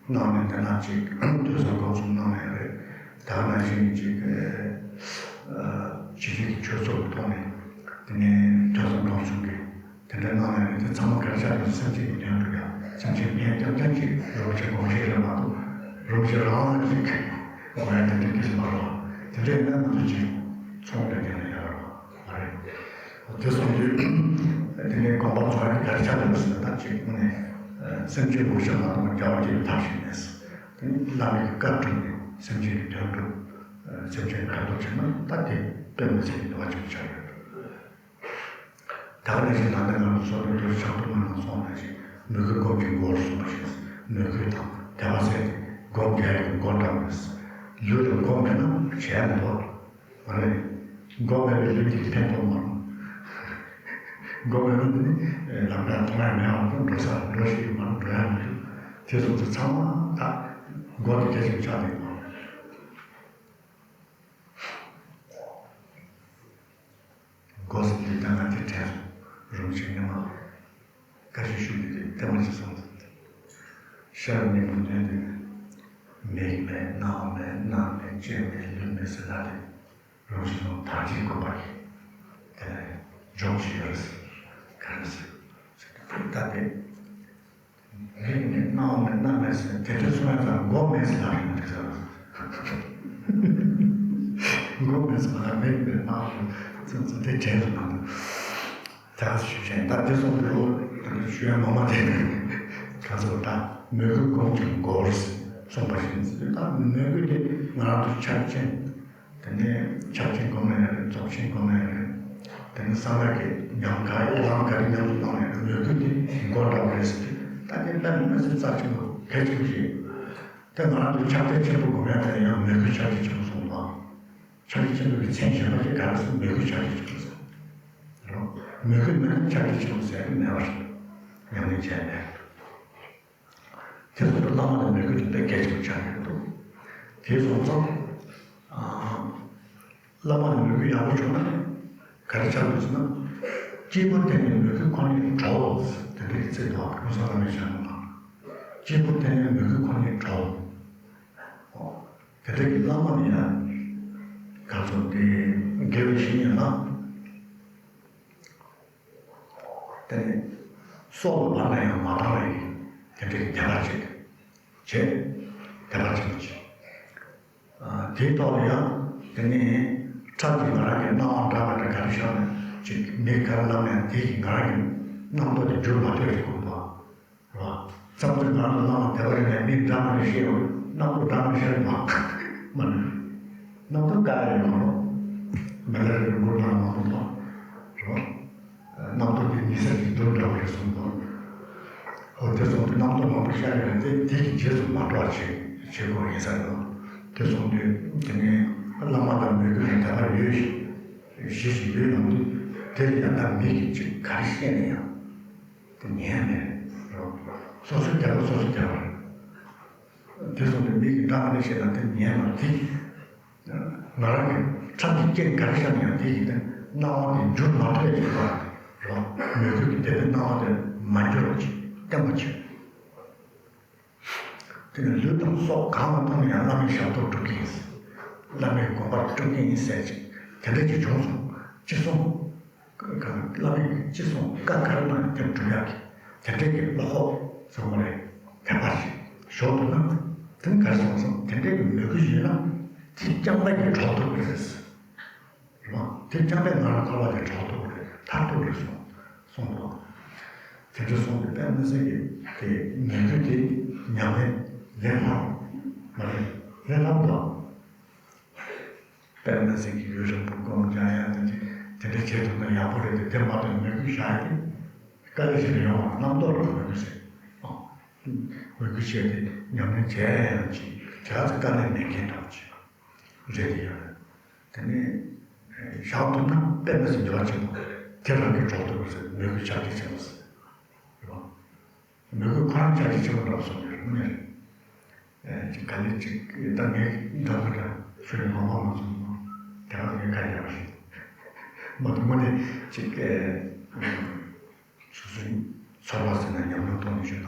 གནང་ནས། དེ་ན་ཅིག་ཐོས་བསམ་སྒོམ་གསུམ་གནང་ནས་རེད། ད་ནང་བཞིན་ཅིག་ཨ་ཕྱི་རྒྱལ་གྱི་ཆོས་ཚོགས་ཀྱི་ཐོག་ནས། དེ་ནས་ཐོས་བསམ་སྒོམ་གསུམ་གྱི་དེ་འདྲ་གནང་ནས་རེད། དེ་ཚང་མ་ག་རེ་ཆགས་ཡོད། སེམས་ཅན་གྱི་དོན་སྒྲུབ་ཡ། སེམས་ཅན་ཕན་སྐྱབས་མཁན་ཅིག་རིན་པོ་ཆེ་དགོངས་བཞེད་རེད་མ་གཏོགས། རིན་པོ་ཆེ་རང་ལ་ཅིག་དགོངས་ཡ་དེ་འདྲ་གི་མ་རེད། དེ་འདྲ་ཡིན་ན་ང་ཚོ་ཅིག་ཚོང་འདྲ་བརྒྱབ་ན་ཡག་རེད། མ་རེད། དེ་སོང་དུས་དེ་ནས་དགོངས་པ་རྫོགས་ཡ་ག་རེ་ཆགས་ཡོད་ཟེར་ན། ད་ཅིག་དངོས་གནས་སེམས་ཅན་ལུགས་ཤ་མ་གཏོགས་རྒྱལ་བ་དགྱེས་པའི་ཐབས་ཤེས་མེད། དེ་ནི་བླ་མའི་བཀའ་བསྒྲུབས་ནས་སེམས་ཅན་གྱི་དོན་སྒྲུབ། སེམས་ཅན་ཕན་ཐོགས་བྱས་ན་ད་དེ་དཔེ་མི་སྲིད་པའི་འདུན་པ་ཆེན་པོ་ཆགས་ཡོད། ད་ག་ནང་བཞིན་ད་ལྟ་ང་ཚོ་བསོད་ནམས་དུས་ཆགས་སྡང་མ་ལ་སོགས་ནང་བཞིན་མོས་གུས་སྒོམ་གྱི་མགོ་རུ་སོང་བ་ཞིག་མོས་གུས་དང་དད་པ་ཟེར་ཏེ་སྒོམ་རྒྱག་ཡ་གི་མགོ་བརྡབ་དགོས། ལུས་དང་སྒོམ་མེད་ན་བྱས་མི་ཐུབ། མ་རེད། སྒོམ་མེད་པའི་ལུས་དེ་ཕན་ཐོགས་མ་རུང་། སྒོམ་མེད་པ་འདི་ནི་ལམ་ཁ་མཐོང་ཡ་མེད་པ་དང་། འགྲོ་ས་འགྲོ་ཤེས་ཀྱི་མ་རུང་། འགྲོ་ཡ་མི་འདུག་དེ་སོང་ཚེ་ཚང་མ་ད་སྒོ་དེ་གལ་ཆེན་པོ་ཆགས་བསྡད་ཡོད། སྒོ་ཟེར་དུས་ད་ང་དེ་དྲན་སོང་། རིན་པོ་ཆེ་སྔོན་མ་བཀའ་ཆོས་ཞུ་དུས་དེ་ལྟད་མོ་ཅིག་སོང་ཟེར། ཤར་ནས་མི་འདོན་དུས། མིག་མེད་རྣ་བ་མེད་སྣ་མེད་ལྕེ་མེད་ལུས་མེད་ཟེར་ལབ་དུས། རིན་པོ་ཆེ་ཚོ་དར་རྒྱས་དགོན་པ་གི་དེ་ལ་ལྗོངས་ཤིག་ཡོད་རེད་ཟེར། ག་རེ་ཟེར། ད་དེ། མིག་མེད་རྣ་བ་མེད་སྣ་མེད་ཟེར། དེ་འདྲ་གསུང་ཡ་ཙང་མགོ་མེད་ཟེར་ལབ་རེད་མི་འདུག་ཟེར། མགོ་མེད་ཟེར་ལབ། མིག་མེད་རྣ་བ་མེད་ཚོ་ཚོ་དེ་དྲན་སོང་ང་། ད་ཞུ་བྱས་ད་དེ་སོང་དུས་ད་ཞུ་ཡ་མ་མ་དེ་ག་ཚོད་ད་མོས་གུས་སྒོམ་གྱི་མགོ་རུ་སོང་བ་བཞིན་ཟེར། ད་མོས་གུས་དེ་ང་རང་ཚོ་ཕྱག་ཆེན། དེ་ནས་ཕྱག་ཆེན་སྒོམ་ཡ་རེད། རྫོགས་ཆེན་སྒོམ་ཡ་རེད། དེ་ནས་གསང་སྔགས་ཀྱི་ཉམས་ག་ཡི་ལམ་ག་རེ་ཉམས་སུ་བླངས་ནས་མོས་གུས་དེ་མགོ་འདྲ་བོ་རེད་ཟེར་དུས། ད་དེ་ལྟ་མི་མི་ཟེར་རྩ་ཆེན་པོ་གལ་ཆེན་པོ་ཞིག་དེ་ང་རང་ཚོའི་ཕྱག་རྒྱ་ཆེན་པོ་སྒོམ་ཡ་དེ་ཡང་མོས་གུས་ཕྱག་རྒྱ་ཆེན་པོ་གསུངས་པ། ཕྱག་རྒྱ་ཆེན་པོའི་མཚན་གཞན་པ་ཞིག་ག་རེ་ཟེར། མོས་གུས་ཕྱག་རྒྱ་ཆེན་པོ་ཟེར། རོ། མོས་གུས་མེད་ན་ཕྱག་རྒྱ་ཆེན་པོ་ཟེར་གི་མེད་པ་རེད། ཉམས་ལེན་བྱས་ནས། དེ་ཚོ་བླ་མ་ལ་མོས་གུས་དེ་དཔེ་གལ་ཆེན་པོ་ཆགས་ཀྱི་འདུག་དེ་སོང་ཙང་། ཨ། བླ་མ་ལ་མོས་གུས་ཡག་པོ་བྱུང་ན་ག་རེ་ཆགས་ཡོད་ཟེར་ན། སྐྱེས་བུ་དེ་ནི་མོས་གུས་ཁོ་ནས་གྲོལ། དེ་འདྲའི་ཚིག་འདུག་ཀུན་བཟང་བླ་མའི་ཞལ་ནང་ལ། སྐྱེས་བུ་དེ་ནི་མོས་གུས་ཁོ་ནས་གྲོལ། ཨོ། དེ་འདྲ་གི་བླ་མ་ནི་ཡང་ག་ཚོད་དེ་དགེ་བའི་བཤེས་གཉེན་ལ། དེ་ནས་སྲོག་ལ་བབ་ན་ཡང་མ་བཏང་བའི་དེ་འདྲའི་དད་པ་ཅིག་བྱེད། དད་པ་ཆེན་པོ་ཅིག་ཨ། དེའི་ཐོག་ལ་ཡང་དེ་ནས་ཁྲག་གིས་ང་རང་གི་སྣང་བ་འདྲ་མི་འདྲ་ག་རེ་ཤར་ན་ཅིག་མིག་ག་རེ་ལབ་ན་ཡང་དེ་གིས་ང་རང་གི་རྣམ་རྟོག་དེ་འགྱུར་མ་ཐུབ་ཅིག་དགོས་འདུག་རེད་བ། བསམ་ཚུལ་ང་རང་ལ་སྣང་བ་དེ་བ་རེ་ནས་མིག་འདྲ་མི་འདྲ་ཤེས་ཡོང་། རྣམ་རྟོག་འདྲ་མི་འདྲ་ཤར་མ་མ་ནུས། རྣམ་རྟོག་ག་རེ་ཡོང་རོགས། མི་ལ་རེ་རེ་མགོ་ནང་མ་གཏོང་དང་། རེད་བ། རྣམ་རྟོག་དེ་ཉི་ཟེར་གྱི་རྡུལ་འདྲ་བོ་རེད་གསུངས་འདུག་འོ་དེ་སོང་དུས་རྣམ་རྟོག་མང་པོ་ཤར་ཡོང་དུས་དེ་གི་རྗེས་སུ་མ་འགྲོ་བ་བྱེད་བྱེད་དགོས་ཡིན་ས་རེད། དེ་སོང་དུས་དེ་ནས་བླ་མ་ལ་མོས་གུས་དང་དད་པ་ཡོད་ཞེས་ཞིག་ཡོད་ཡོང་དུས། དེ་ཡང་ད་མི་གིས་ཅིག་ག་རེ་བཤད་ན་ཡང་དེ་ཉན་མེད་རོགས། སོ་སོའི་དད་པ་སོ་སོས་དད་པ་རེད། དེ་སོང་དུས་མི་གིས་འདྲ་མི་འདྲ་བཤད་ན་དེ་ཉན་མ་རེད། དེ། ང་རང་གི་ཁྲག་གི་རྐྱེན་ག་རེ་ཤར་ན་ཡང་དེ་ཡིན་ཏེ། སྣང་བ་དེ་འགྱུར་མ་ཐུབ་པ་ཞིག་དགོས་རེད། མོས་གུས་ཀྱི་དད་པའི་སྣང་བ་དེ་མ་འགྱུར་བ་ཅིག་བརྟན་པོ་བྱེད། དེ་ནི་ལུས་དང་སྲོག་གང་ལ་བཏང་ན་ཡང་བླ་མའི་ཞབས་ཏོག་སྒྲུབ་ཀྱི་ཡིན། བླ་མའི་དགོངས་པ་སྒྲུབ་ཀྱི་ཡིན་ཟེར་ཅིག་དེ་འདྲ་ཅིག་བྱུང་སོང་། ཅི་སོང་། བླ་མས་ཅི་གསུངས། བཀའ་ག་རེ་གནང་ཡང་དེ་སྒྲུབ་ཡག་གི་དེ་འདྲའི་གི་བློ་ཁོག་ཚང་མ་རེད། དད་པ་ཞིག་ཞོག་འདུག་ན། དེ་ནི་ག་རེ་སོང་ཟེར་ན། དེ་འདྲའི་གི་མོས་གུས་ཡོད་ན་དེ་རྐྱང་པ་གིས་གྲོལ་ཐུབ་ཀྱི་རེད། རེད་བ། དེ་རྐྱང་པས་ང་རང་འཁོར་བ་ལས་གྲོལ་ཐུབ་ཀྱི་རེད། ཐར་ཐུབ་ཀྱི་རེད་གསུངས་གསུངས་འདུག་དེ་འདྲ་གསུངས་ཏེ་དཔེ་མི་སྲིད་ཀྱི་དེ་མོས་གུས་དེ་ཉམས་ལེན་ལས་སླ་བོ་མ་རེད། ལས་སླ་བོ་འདུག་དཔེར་ན་ཟེར་གྱི་ཡུན་རིང་པོ་སྒོམ་རྒྱག་ཡ་དེ་དེ་འདྲ་བྱེད་ཐུབ་ན་ཡག་པོ་རེད་དེ། དེ་མ་གཏོགས་མོས་གུས་བཞག་ཡ་དེ་དཀའ་ལས་ཞིག་རེད་ཡོང་བ། རྣམ་རྟོག་ལ་མོས་གུས་ཟེར། ཨོ། མོས་གུས་བྱས་ཏེ་ཉམས་ལེན་བྱས་ཡང་ཅིག་དེ་ག་ཚོད་དཀའ་ལས་མེད་མཁན་འདྲ་བོ་ཅིག་རེད་དེ་ཡང་། དེ་ནས་བཞག་ཐུབ་ན་དཔེར་ན་ཟེར་འགྱུར་བ་ཆེན་པོ་དེ་རང་གིས་གྲོལ་ཐུབ་པ་ཟེར། མོས་གུས་ཆགས་ཀྱི་ཆེན་པོ་ཟེར། རེད་བ། མོས་གུས་ཁོ་རང་ཆགས་ཀྱི་ཆེན་པོ་འདྲ་བོ་བཟོ་ནས་རེད། དངོས་གནས་རེད། ཅིག་ག་ལེ་ཅིག་ད་ངས་འདྲ་མི་འདྲ་ཤོད་ཡོང་མ་མ་སོང་། དེ་ག་ངས་ཁ་ཡག་པ་ཞིག་མ་གཏོགས་དངོས་གནས་ཅིག་སོ་སོའི་ཚོར་བ་ཟེར་ན་ཉམས་མྱོང་ཐོག་ནས་ཞུས་ན་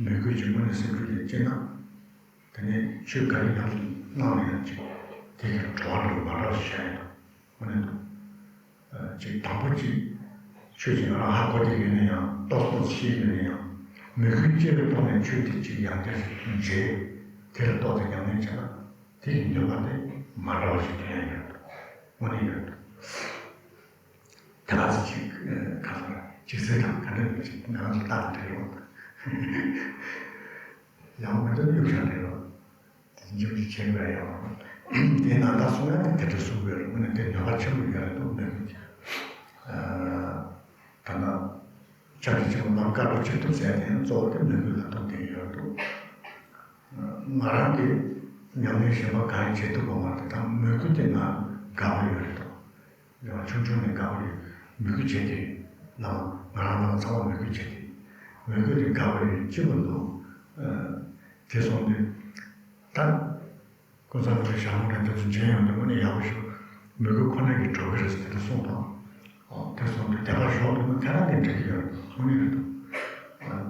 མོས་གུས་ཀྱི་དངོས་གནས་སེམས་རྒྱུད་ལ་སྐྱེས་ན། དེ་ནས་ཆོས་ག་རེ་ཉམས་སུ་བླངས་ནས་ཡང་ཅིག་དེ་གི་བྲོ་བ་འགྲོ་མ་འདྲ་བ་ཞིག་ཤར་ཡོང་། དངོས་གནས་འདུག་ཅིག་དང་པོ་ཅིག་ཆོས་ཅིག་ང་རང་ཧ་གོ་བསྡད་ཡོད་ན་ཡང་ཏོག་ཙམ་ཤེས་ཡོད་ན་ཡང་མོས་གུས་སྐྱེ་བའི་ཐོག་ནས་ཆོས་དེ་ཅིག་ཡང་བསྐྱར་མཇལ། དེ་ལ་ཏོག་ཙམ་ཉམས་ལེན་བྱས་ན་དེ་ཡི་ནུས་པ་དེ་མ་འདྲ་བ་ཞིག་ཐོན་ཡོང་གི་འདུག་དངོས་གནས་ཡོད་འདུག་དེ་ག་ཚོད་ཅིག་ག་ཚོད་ཅིག་ཟེར་དང་ག་འདྲ་ཡོད་ཅིག་ང་རང་ཚོ་ལྟ་དང་འབྲེལ་ཡོད། ཡང་མི་འདུག་གཡུག་བཞག་འདྲ་ཡོད། དེ་འཇུག་ཅིག་བྱེད་དགོས་ཡོད། དེ་ན་ད་གསུང་ཡ་དེ་དེ་འདྲ་གསུང་དགོས་རེད། དངོས་གནས་དེ་ནུས་པ་ཆེན་པོ་ཡོད་རེད་འདུག་མོས་གུས་ཀྱི། ད་ལྟ་ཕྱག་རྒྱ་ཆེན་པོ་ནམ་མཁའ་ལ་ཆེ་ཐུབ་ཟེར་དེ་ཡང་གཙོ་བོ་དེ་མོས་གུས་ལ་ཐུག་བསྡད་ཡོད་འདུག་ང་རང་གིས་ཉམས་ལེན་གཞན་པ་གང་ཡང་བྱེད་ཐུབ་པ་མ་རེད། ད་མོས་གུས་དེ་ང་དགའ་པོ་ཡོད་རེད་འདུག་ཡང་ཆུང་ཆུང་ནས་དགའ་པོ་ཡོད། མོས་གུས་བྱས་ཏེ་བླ་མ་ང་རང་བླ་མ་ཚང་མ་མོས་གུས་བྱས་ཏེ་མོས་གུས་དེ་དགའ་པོ་ཡོད་སྐྱིད་པོ་འདུག་དེ་སོང་དུས་ད་ཀུན་བཟང་ལགས་ཀྱི་ཞྭ་མོ་རེད། དེ་ཚོ་མཇལ་ཡོང་དུས་དངོས་གནས་ཡག་པོ་ཞིག་མོས་གུས་ཁོ་ན་གིས་འགྲོ་གི་རེད་ཟེར་དེ་འདྲ་གསུངས་དང་། དེ་སོང་དུས་དད་པ་ཞོག་འདུག་ན་ཐད་རང་གིས་འགྲིག་གི་ཡོད་རེད། དངོས་གནས་རེད་འདུག་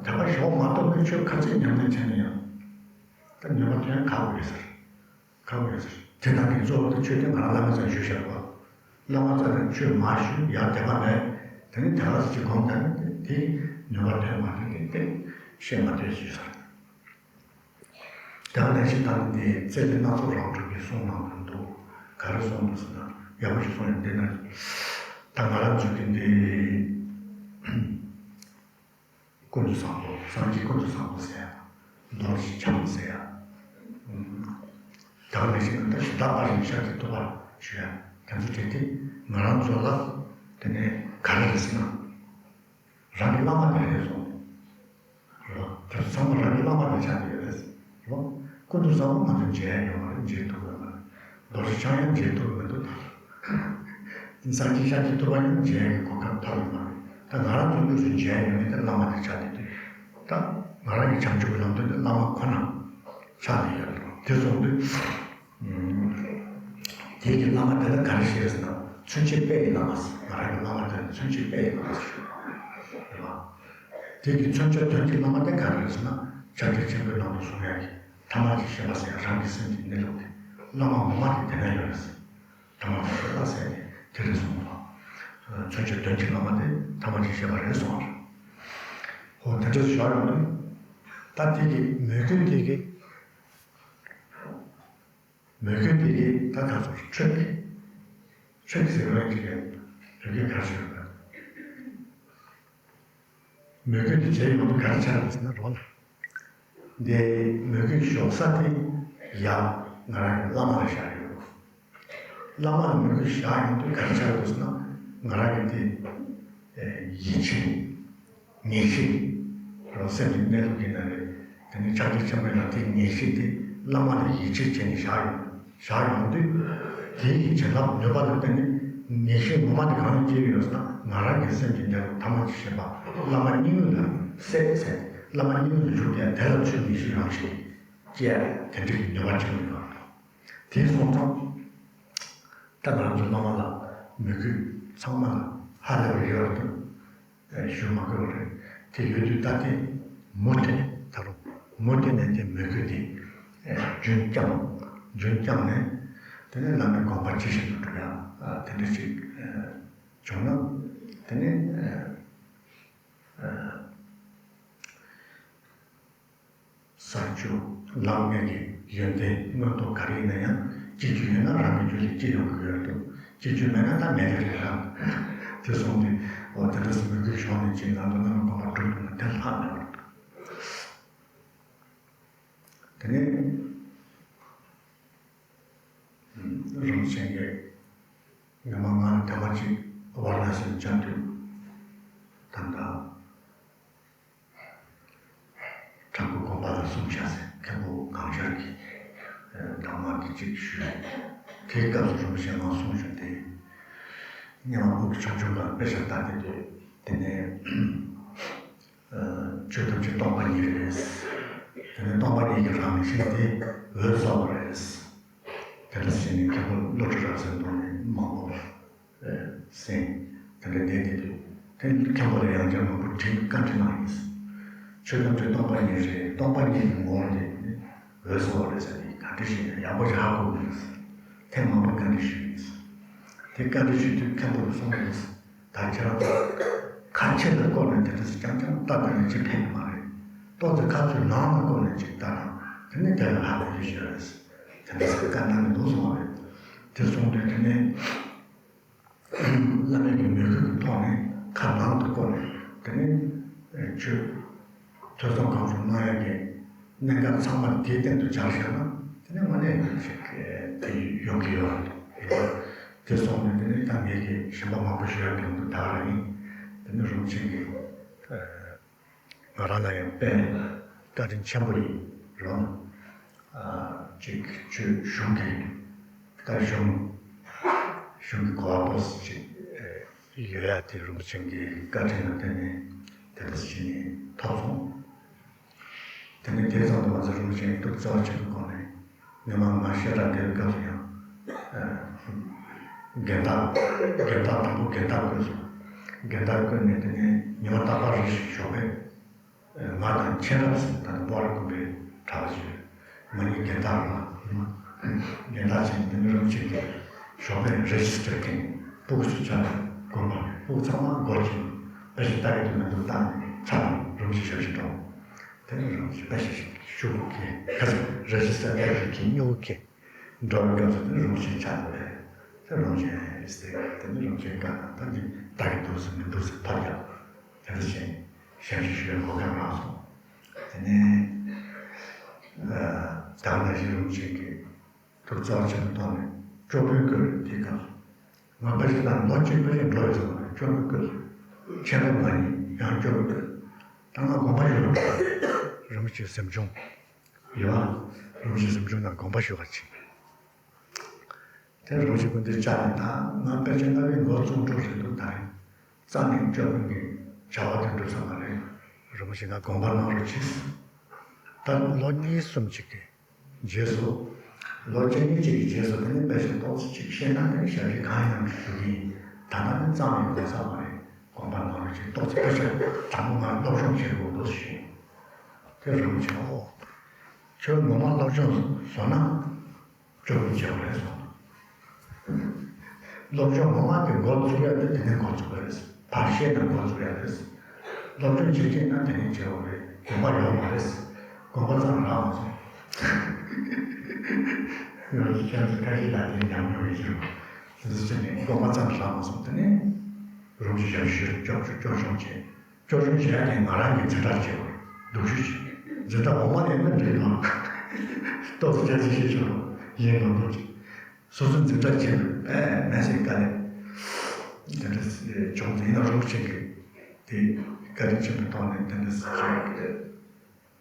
དད་པ་ཞོག་མ་གཏོགས་པའི་ཆོས་ག་ཚད་ཉམས་ལེན་བྱས་ན་ཡང་ད་ནུས་པ་ཐོན་ཁག་པོ་ཡོད་ཟེར། ཁག་པོ་ཡོད་ཟེར། དེ་དག་གི་གཙོ་བོ་དེ་ཆོས་དེ་ང་རང་བླ་མ་ཚང་ཞུས་བཞག་པ། བླ་མ་ཚང་ནས་ཆོས་མ་ཞུས་ཡར་དད་པ་མེད། དེ་ནི་དད་པ་ཟེར་གྱི་གོང་དེ་ནི་དེ་ནུས་པ་ཐོན་མ་ཐོན་དེ་དེ་བཤད་མ་ཐོས་ཞུས་ཟེར། དེ་ནས་ཞིག་དང་དེ་རྩེ་ལེ་སྣ་ཚོགས་རང་གྲོལ་གྱི་གསུང་གནང་གི་འདུག་ག་རེ་གསུངས་འདུག་ཟེར་ན་ཡག་པོ་ཞིག་གསུངས་ཡོད། འདི་ན་ད་ང་རང་ཚོ་གི་འདི། ཀུན་ཏུ་བཟང་པོ། སངས་རྒྱས་ཀུན་ཏུ་བཟང་པོ་ཟེར་ཡ། རྡོ་རྗེ་འཆང་ཟེར་ཡ། ད་ག་ནང་བཞིན་ད་གཞི་བདག་དཔལ་རིན་ཤཱཀྱ་ཐུབ་པ་ཞུ་ཡ། དེ་ཚོ་དེ་དེ་ང་རང་ཚོ་ལ་དེ་ནས་ག་རེ་རེད་ཟེར་ན། རང་གི་བླ་མ་དེ་རེད་སོང་། རེད་བ། དེ་ཚོ་ཚང་མ་རང་གི་བླ་མ་དེ་ཆགས་ཀྱི་ཡོད་རེད། རེད་བ། ཀུན་ཏུ་བཟང་པོ་ང་ཚོ་མཇལ་ཡ་ཡོད་མ་རེད། མཇལ་ཐུབ་ཡོད་མ་རེད། རྡོ་རྗེ་འཆང་ཡང་མཇལ་ཐུབ་མི་འདུག་ད་སངས་རྒྱས་ཤཱཀྱ་ཐུབ་པ་ཡང་མཇལ་ཡག་གི་གོ་སྐབས་ཐོབ་ཡོད་མ་རེད། ད་ང་རང་ཚོ་དངོས་སུ་མཇལ་ཡོད་མེད་དེ་བླ་མ་དེ་ཆགས་བསྡད་དུས། ད་ང་རང་གི་བྱང་ཆུབ་ཀྱི་ལམ་སྟོན་དེ་བླ་མ་ཁོ་ན་ཆགས་བསྡད་ཡོད་རེད། དེ་སོང་དུས། དེ་གི་བླ་མ་དེ་ལ་ག་རེ་ཞེས་ཟེར་ན་མཚོན་བྱེད་དཔལ་གྱི་བླ་མ་ཟེར། ང་རང་གི་བླ་མ་དེ་ལ་མཚོན་བྱེད་དཔལ་གྱི་བླ་མ་ཟེར་ཞུ་རེད་བ། དེ་གི་མཚོན་བྱ་དོན་གྱི་བླ་མ་དེ་ག་རེ་རེད་ཟེར་ན་ཕྱག་རྒྱ་ཆེན་པོའི་ནང་དུ་གསུངས་ཡག་གི་ཐ་མལ་གྱི་ཤེས་པ་ཟེར་ཡག་རང་གི་སེམས་ཀྱི་གནས་ལུགས་དེ་བླ་མ་ངོ་མ་དེ་དེ་ན་ཡོད་རེད་ཟེར། ཐ་མལ་གྱི་ཤེས་པ་ཟེར་ནས་དེ་རེད་གསུངས་པ། མཚོན་བྱེད་དོན་གྱི་བླ་མ་དེ་ཐ་མལ་གྱི་ཤེས་པ་རེད་གསུངས་པ་རེད། ཧོ་དེ་འདྲ་ཞུ་ཡག་ཡོད་དུས། ད་དེ་གི་མོས་གུས་དེ་གི་མོས་གུས་དེ་གི་ད་ད་ཚོར་ཁྲོད་ཀྱི་ཁྲོད་ཀྱི་ཟེར་བ་ཅིག་གི་མོས་གུས་ག་རེ་ཞིག་ཡོད་པ། མོས་གུས་དེ་བྱས་ཡོང་དུས་ག་རེ་ཆགས་རེད་ཟེར་ན་རོ་ལ། འདི་མོས་གུས་ཞོག་ས་དེ་ཡ་ང་རང་གི་བླ་མ་ལ་བཞག་ཡོད། བླ་མ་ལ་མོས་གུས་བཞག་ཡོང་དུས་ག་རེ་ཆགས་རེད་ཟེར་ན་ང་རང་གི་དེ་ཡིད་ཆེས། ངེས་ཤེས། རང་སེམས་ཀྱི་གནས་ལུགས་ཀྱི་ནང་ནས་དེ་ནི་ཕྱག་རྒྱ་ཆེན་པོའི་ནང་དེ་ངེས་ཤེས་དེ་བླ་མ་ལ་ཡིད་ཆེས་བྱས་ནས་བཞག་ཡོང་། བཞག་ཡོང་དུས། དེ་ཡི་བྱིན་རླབས་ནུས་པ་ལ་བརྟེན་ནས་ངེས་ཤེས་ངོ་མ་དེ་གང་ནས་སྐྱེས་ཡོད་ཟེར་ན་ང་རང་གི་སེམས་ཀྱི་གནས་ལུགས་ཐ་མལ་གྱི་ཤེས་པ་བླ་མ་གཉིས་ལ་སད་ཟེར་བླ་མ་གཉིས་ལ་བཞུགས་ཏེ་དེ་ལ་ཚུར་ངེས་ཤེས་རང་ཞིག་སྐྱེ་དེ་འདྲའི་ནུས་པ་ཆེན་པོ་ཡོད། དེ་སོང་ཙང་། ད་ང་རང་ཚོ་བླ་མ་ལ་མོས་གུས་ཚང་མ་ལ་ཧ་ལས་པ་ཡོད་རེད། ཞུ་མ་དགོས་པ་རེད། དེ་ཡོད་དུས་ད་ལྟའི་མུ་མཐུད་ནས་ད་རུང་མུ་མཐུད་ནས་དེ་མོས་གུས་དེ་རྒྱུན་བསྐྱངས་རྒྱུན་བསྐྱངས་ནས་དེ་ནས་བླ་མའི་དགོངས་པ་ཇི་བཞིན་དུ་འགྲུབ་ཡ་དེ་འདྲ་ཞིག་བྱུང་ན་དེ་ནས། ས་བཅུ་ལམ་ལྔ་གི་ཡོན་ཏན་མངོན་རྟོགས་ག་རེ་ཡིན་ན་ཡང་སྐྱེ་རྒྱུ་ཡོད་ན་རང་གི་རྒྱུད་ལ་སྐྱེ་ཡོང་གི་ཡོད་དོ། སྐྱེ་རྒྱུ་མེད་ན་ད་མེད་ཀྱི་རེད་ར། དེ་སོང་དུས་འོ་དེ་འདྲ་སེམས་མོས་གུས་ཞོག་ནས་ཅིག་ང་ཚོ་བླ་མའི་དགོངས་པ་སྒྲུབ་ཐུབ་ན་དེ་ལྷག་མེད་པ་རེད། དེ་ནས་རིན་པོ་ཆེ་གིས་ངོ་མ་ང་ལ་དེ་མ་ཅིག་ཝཱ་ར་ཎ་སིར་བཅར་དུས་ད་ལྟ། དྲག་པོའི་དགོན་པ་ལ་གསུང་བྱ་ཟེར་མཁན་པོ་གང་ཤར་གྱི་གདམས་ངག་འདི་གཅིག་ཞུས། དེའི་སྐབས་སུ་རིན་པོ་ཆེ་ང་གསུང་བྱུང་སྟེ། སྔོན་མ་ཕྲུ་གུ་ཆུང་ཆུང་ལ་དཔེ་ཆ་ལྟ་བསྡད་དུས་དེ་ནས་ཆོས་ཐམས་ཅད་སྟོང་པ་ཉིད་རེད། དེ་ནས་སྟོང་པ་ཉིད་ཀྱི་རང་བཞིན་དེ་འོད་གསལ་བ་རེད། དེ་འདྲ་ཟེར་ནས་མཁན་པོ་བློ་གྲོས་རབ་གསལ་མདོ་ནས་མང་པོ་གསན། དེ་འདྲ་བསྡད་དེ་དུས་དེ་མཁན་པོ་ལ་ཡང་བསྐྱར་མང་པོ་དྲིས་བཀའ་འདྲི་གནང་ཡིན། ཆོས་ཐམས་ཅད་སྟོང་པ་ཉིད་རེད། སྟོང་པ་ཉིད་ཀྱི་ངོ་བོ་དེ་འོད་གསལ་བ་རེད་ཟེར་ནས་ག་འདྲ་ཞིག་ཡག་པོ་ཞིག་ཧ་གོ་མི་འདུག་ཐེངས་མང་པོ་བཀའ་འདྲི་ཞུས་ཡིན། དེ་བཀའ་འདྲི་ཞུས་དུས་མཁན་པོས་གསུངས་པ་རེད། ད་ཁྱེད་རང་ཁ་ཕྱིར་ལ་བསྐོར་ནས་དེ་འདྲ་རྐྱང་རྐྱང་ལྟ་བསྡད་ན་ཅི་ཕན་གི་མ་རེད། ཏོག་ཙམ་ཁ་ཚུར་ནང་ལ་བསྐོར་ནས་ཅིག་ལྟ་ན་དེ་ནས་དེ་ལ་ཧ་གོ་རྒྱུ་ཞིག་རེད། དེ་འདྲ་ཟེར་བཀའ་གནང་གི་འདུག་གསུངས་པ་རེད། དེ་གསུངས་དུས་དེ་ནས་བླ་མའི་གི་མོས་གུས་ཀྱི་ཐོག་ནས་ཁ་ནང་དུ་བསྐོར་ནས་དེ་ནས་ཆོས་ཐོས་བསམ་སྒོམ་གསུམ་གནང་ཡག་གི་གནད་འགག་ཚང་མ་དེའི་སྟེང་དུ་སྦྱར་བཞག་ན་དེ་ནས་དངོས་གནས་ཅིག་དེ་ཡོང་གི་ཡོད་རེད། དེ་སོང་ནས་དེ་ནས་ད་ངེད་ཀྱིས་གཞན་པ་མང་པོ་ཞུ་ཡག་གི་འདུག་ད་ག་རང་ཡིན། དེ་ནས་རིན་པོ་ཆེ་གིས་ང་རང་ལ་ཡང་དཔེ་བཀའ་དྲིན་ཆེན་པོ་ཡིན་རུང་ཅིག་ཆོས་གཞུང་གི་བཀའ་གཞུང་གཞུང་གི་གོ་བ་པོ་ཅིག་ཡོད་ཡ་དེ་རིན་པོ་ཆེ་གི་བཀའ་དྲིན་ལ་བརྟེན་ནས་དེ་འདྲ་ཞིག་ནས་ཐོབ་སོང་། དེ་ནས་དེ་ཙམ་དུ་མ་ཟད་རིན་པོ་ཆེ་གི་ཐུགས་བརྩེ་བ་ཆེན་པོའི་སྒོ་ནས་ཉི་མ་ང་བཤད་གྲྭ་དེའི་སྐབས་སུ་ཡང་རྒན་བདག་རྒན་བདག་དང་པོ་རྒན་བདག་བསྐོས་སོང་། རྒན་བདག་བསྐོས་ནས་དེ་ནས་ཉི་མ་རྟག་པར་རེ་ཞིག་ཞོགས་པས་ང་དང་མཁྱེན་རབ་ཟེར་ད་ནི་པོ་ར་དགོན་པའི་གྲྭ་པ་ཞིག་རེད། ང་གཉིས་རྒན་བདག་རེད་ལ། རྒན་བདག་ཅིག་འདི་ནི་རིན་པོ་ཆེ་གིས་ཞོགས་པའི་རེ་ཇི་སི་ཊར་འཁྱེར་ནས་སྤུ་གུ་ཚོ་ཆ་ལ་དགོན་པ་སྤུ་གུ་ཚང་མ་སྒོ་ཕྱེ་ནས་དཔེ་ཆ་ལྟ་གི་འདུག་མི་འདུག་བལྟས་ནས་ཆ་ལ་རིན་པོ་ཆེ་ཞབས་ཕྱི་འགྲོ། དེ་ནས་རིན་པོ་ཆེ་དཔེ་ཆ་ཞིག་ཤོག་གུ་འཁྱེར་ཁ་ཚིག་རེ་ཇི་སི་ཊར་དཔེ་ཆ་འཁྱེར་སྨྱུ་གུ་འཁྱེར་འགྲོ་བའི་སྐབས་སུ་དེ་ནས་རིན་པོ་ཆེ་ཆ་ལ་བལྟས། དེ་རིན་པོ་ཆེ་རེད་ཟེར། དེ་ནས་རིན་པོ་ཆེ་བཀའ་གནང་། ད་འདི་ལྟ་གི་འདུག་ཟེར་མི་འདུག་ཟེར་ཐག་བཅད། དེ་འདྲ་བྱས་ཞབས་ཕྱི་ཞུ་བའི་གོ་སྐབས་རག་སོང་། དེ་ནས་ད་ག་ནང་བཞིན་རིན་པོ་ཆེ་གིས་ཐུགས་བརྩེ་བ་ཆེན་པོའི་ཐོག་ནས་སྐྱོར་དཔོན་བསྐོས་རེད། དེའི་སྐབས་སུ་ང་ཕལ་ཆེར་ད་ལོ་གཅིག་ཕལ་ཆེར་འགྲོ་ཡོད་ས་མ་རེད། སྐྱོར་དཔོན་བསྐོས་སོང་། མཁྱེན་རབ་ང་གཉིས་ཡང་སྐྱོར་དཔོན་བསྐོས། ད་ང་དགོངས་པ་ཞུ་རོགས། རིན་པོ་ཆེའི་གཟིམ་ཆུང་ཡོད་པ། རིན་པོ་ཆེའི་གཟིམ་ཆུང་ནང་དགོངས་པ་ཞུ་བར་ཕྱིན། དེ་རིན་པོ་ཆེ་སྐུ་མདུན་བཅར་ནས་ད་ང་ཕལ་ཆེར་རྔ་བའི་མགོ་བཙུགས་འགྲོ་རེད་འདུག་ད་རེས་རྩ་ནས་སྐྱོར་དཔོན་གྱི་བྱ་བ་དེ་འགྲུབ་ས་མ་རེད། རིན་པོ་ཆེ་ང་དགོངས་པ་གནང་རོགས་གྱིས། ད་ལོ་གཉིས་གསུམ་ཅིག་གི་རྗེས་སུ། ལོ་བཅུ་གཉིས་ཅིག་གི་རྗེས་སུ་དེ་ནས་དཔེ་ཆ་ཏོག་ཙམ་ཅིག་ཤེས་ན་ནི་ཞབས་ཕྱི་གང་ཡང་ཞུ་གི་ཡིན། ད་ལྟ་ནི་རྩ་ནས་དགོངས་ས་མ་རེད། དགོངས་པ་གནང་རོགས་གྱིས། ཏོག་ཙམ་དཔེ་ཆ་དྲང་པོ་ང་སློབ་སྦྱོང་བྱེད་དགོས་འདུག་ཞུས། དེ་རིན་པོ་ཆེ་ཨོ། ཁྱོད་ངོ་མ་སློབ་སྦྱོང་བཟོ་ན། སྐྱོར་དཔོན་བྱེད་པ་རེད་གསུངས། སློབ་སྦྱོང་ངོ་མ་དེ་འགོ་འཛུགས་ཡ་དེ་དེ་ནས་འགོ་འཛུགས་པ་རེད། ཕར་བཤད་ནས་འགོ་འཛུགས་ཡ་རེད། སློབ་སྦྱོང་བྱེད་ཀྱིན་ན་དེ་ནས་བྱེད་པ་རེད། དགོངས་པ་ཡོད་མ་རེད། དགོངས་པ་ཙམ་རག་མ་སོང་། ཡང་ཁྱེད་ཚོ་ཁ་ཤས་ལ་དེ་ཉམས་མྱོང་ཡོད་ཀྱི་རེད། དེ་ཚོ་བྱས་ནས་དགོངས་པ་ཙམ་རག་མ་སོང་། དེ་ནས་རིན་པོ་ཆེ་ཞབས་ཞུ་སྐྱོར་སྐྱོར་སྐྱོར་སྦྱོང་བྱས། སྐྱོར་སྦྱོང་བྱེད་ཡ་དེ་ང་རང་གི་འཛིན་གྲྭར་བྱེད་པར་སྡུག་ཤོས་ཤིག་འཛིན་གྲྭ་འོག་མ་ལས་ན་འགྲིག་ལ། ཏོག་ཙམ་སྐྱ་ཚིག་ཤེས་ཆོག་ལ་ཡིན་ལ་ལོ་ཅིག་སོ་སོ་འཛིན་གྲྭ་བྱེད་པའི་དཔེ་མེད་སའི་དཀའ་ལས་དེ་འདྲ་བྱུང་ཚེ་ཡིན་ན་རིན་པོ་ཆེ་གིས་དེ་བཀའ་དྲིན་ཆེན་པོའི་ཐོག་ནས་དེ་འདྲ་བྱས་ཏེ་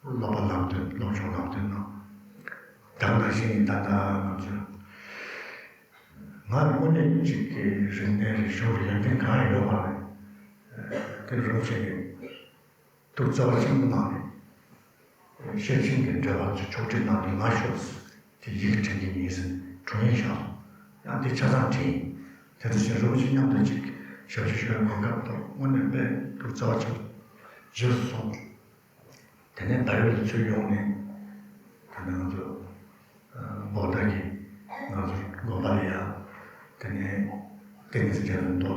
སློབ་པ་ལམ་སྟོན་སློབ་སྦྱོང་ལམ་སྟོན་གནང་། ད་ག་ནང་བཞིན་ད་ལྟ་ང་ཚོས། ང་དངོས་གནས་གཅིག་གི་རིག་གནས་རིག་གཞུང་རིག་ཡོན་ཏན་གང་ཡང་ཡོད་མ་རེད། དེ་རིན་པོ་ཆེ་གིས་ཐུགས་བརྩེ་བ་ཆེན་པོ་གནང་ནས་ཤེར་ཕྱིན་གྱི་འགྲེལ་པ་ཚོ་ཕྱོགས་སྒྲིག་གནང་དུས་ང་ཤོག་ཟེར་དེ་ཡི་གེ་འབྲི་གི་ཡིན་ཟེར་དྲུང་ཡིག་བཞག་སོང་། ཡང་དེ་ཆ་ཚང་བྲིས་ཡིན། དེ་ཚོ་བཞིན་རིན་པོ་ཆེ་མཉམ་དུ་གཅིག་ཞབས་ཕྱི་ཞུ་བའི་གོ་སྐབས་ཐོབ། དངོས་གནས་དཔེ་ཐུགས་བརྩེ་བ་ཆེན་པོ་རྗེས་སུ་སོང་། དེ་ནས་ད་ཡོད་ལ་ཚུར་ཡོང་ནས་ད་ནང་ཚོ་བོ་ད་གི་ང་ཚོ་དགོན་པ་ལ་ཡང་དེ་ནས་ཏིང་ངེ་འཛིན་རྒྱ་མཚོའི་མདོ་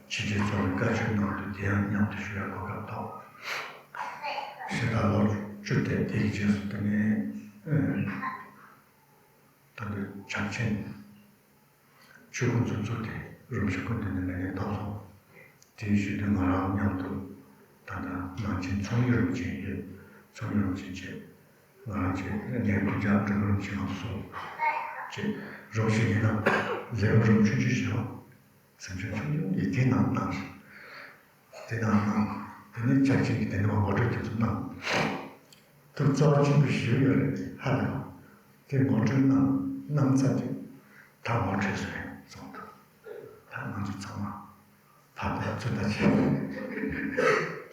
ཕྱི་རྒྱལ་ཚོགས་པའི་བཀའ་ཆོས་གནང་དུས་དེ་ཡང་མཉམ་དུ་ཞུ་བའི་གོ་སྐབས་ཐོབ། ཞེ་དྲག་ལོ་བཅུ་དེ་དེ་ཡི་རྗེས་སུ་དེ་ནས་ད་ལྟ་བྱམས་ཆེན། ཆོས་ཁུངས་ཚོ་བཙུགས་ཏེ་རིན་པོ་ཆེ་སྐུ་མདུན་ནས་ལས་གནས་ཐོབ་སོང་། དེའི་ཤུལ་དུ་ང་རང་མཉམ་དུ་ད་ལྟ་ནང་ཆེན་ཚོང་གཉེར་རིན་པོ་ཆེ་ཡོད། ཚོང་གཉེར་རིན་པོ་ཆེ་བཅས་ང་རང་བཅས་གནས་སྐུ་བཅར་འགྲོ་རིན་པོ་ཆེ་ལ་སོགས་བཅས་རིན་པོ་ཆེ་ཡིན་ན་ལས་རིམ་ཆུང་ཆུང་ཞིག་ཡོད། སེམས་ཆུང་ཆུང་ཡིས་དེ་ནང་གནང་། དེ་ནང་གནང་། དེ་ནས་ཆ་ཆེན་གྱི་དེ་ནས་མ་ངོ་སྤྲོད་དེ་ཚོ་གནང་། ཐུགས་བརྩེ་བ་ཆེན་པོ་ཞིག་ཡོད་རེད་ཧ་ལས། དེ་ངོ་སྤྲོད་གནང་གནང་ཚར་དུས་ད་ངོ་འཕྲོད་སོང་ཡང་གསུངས་འདུག་ད་ང་ཚོ་ཚང་མ་ད་ལྟ་ཚོད་ལྟ་བྱས་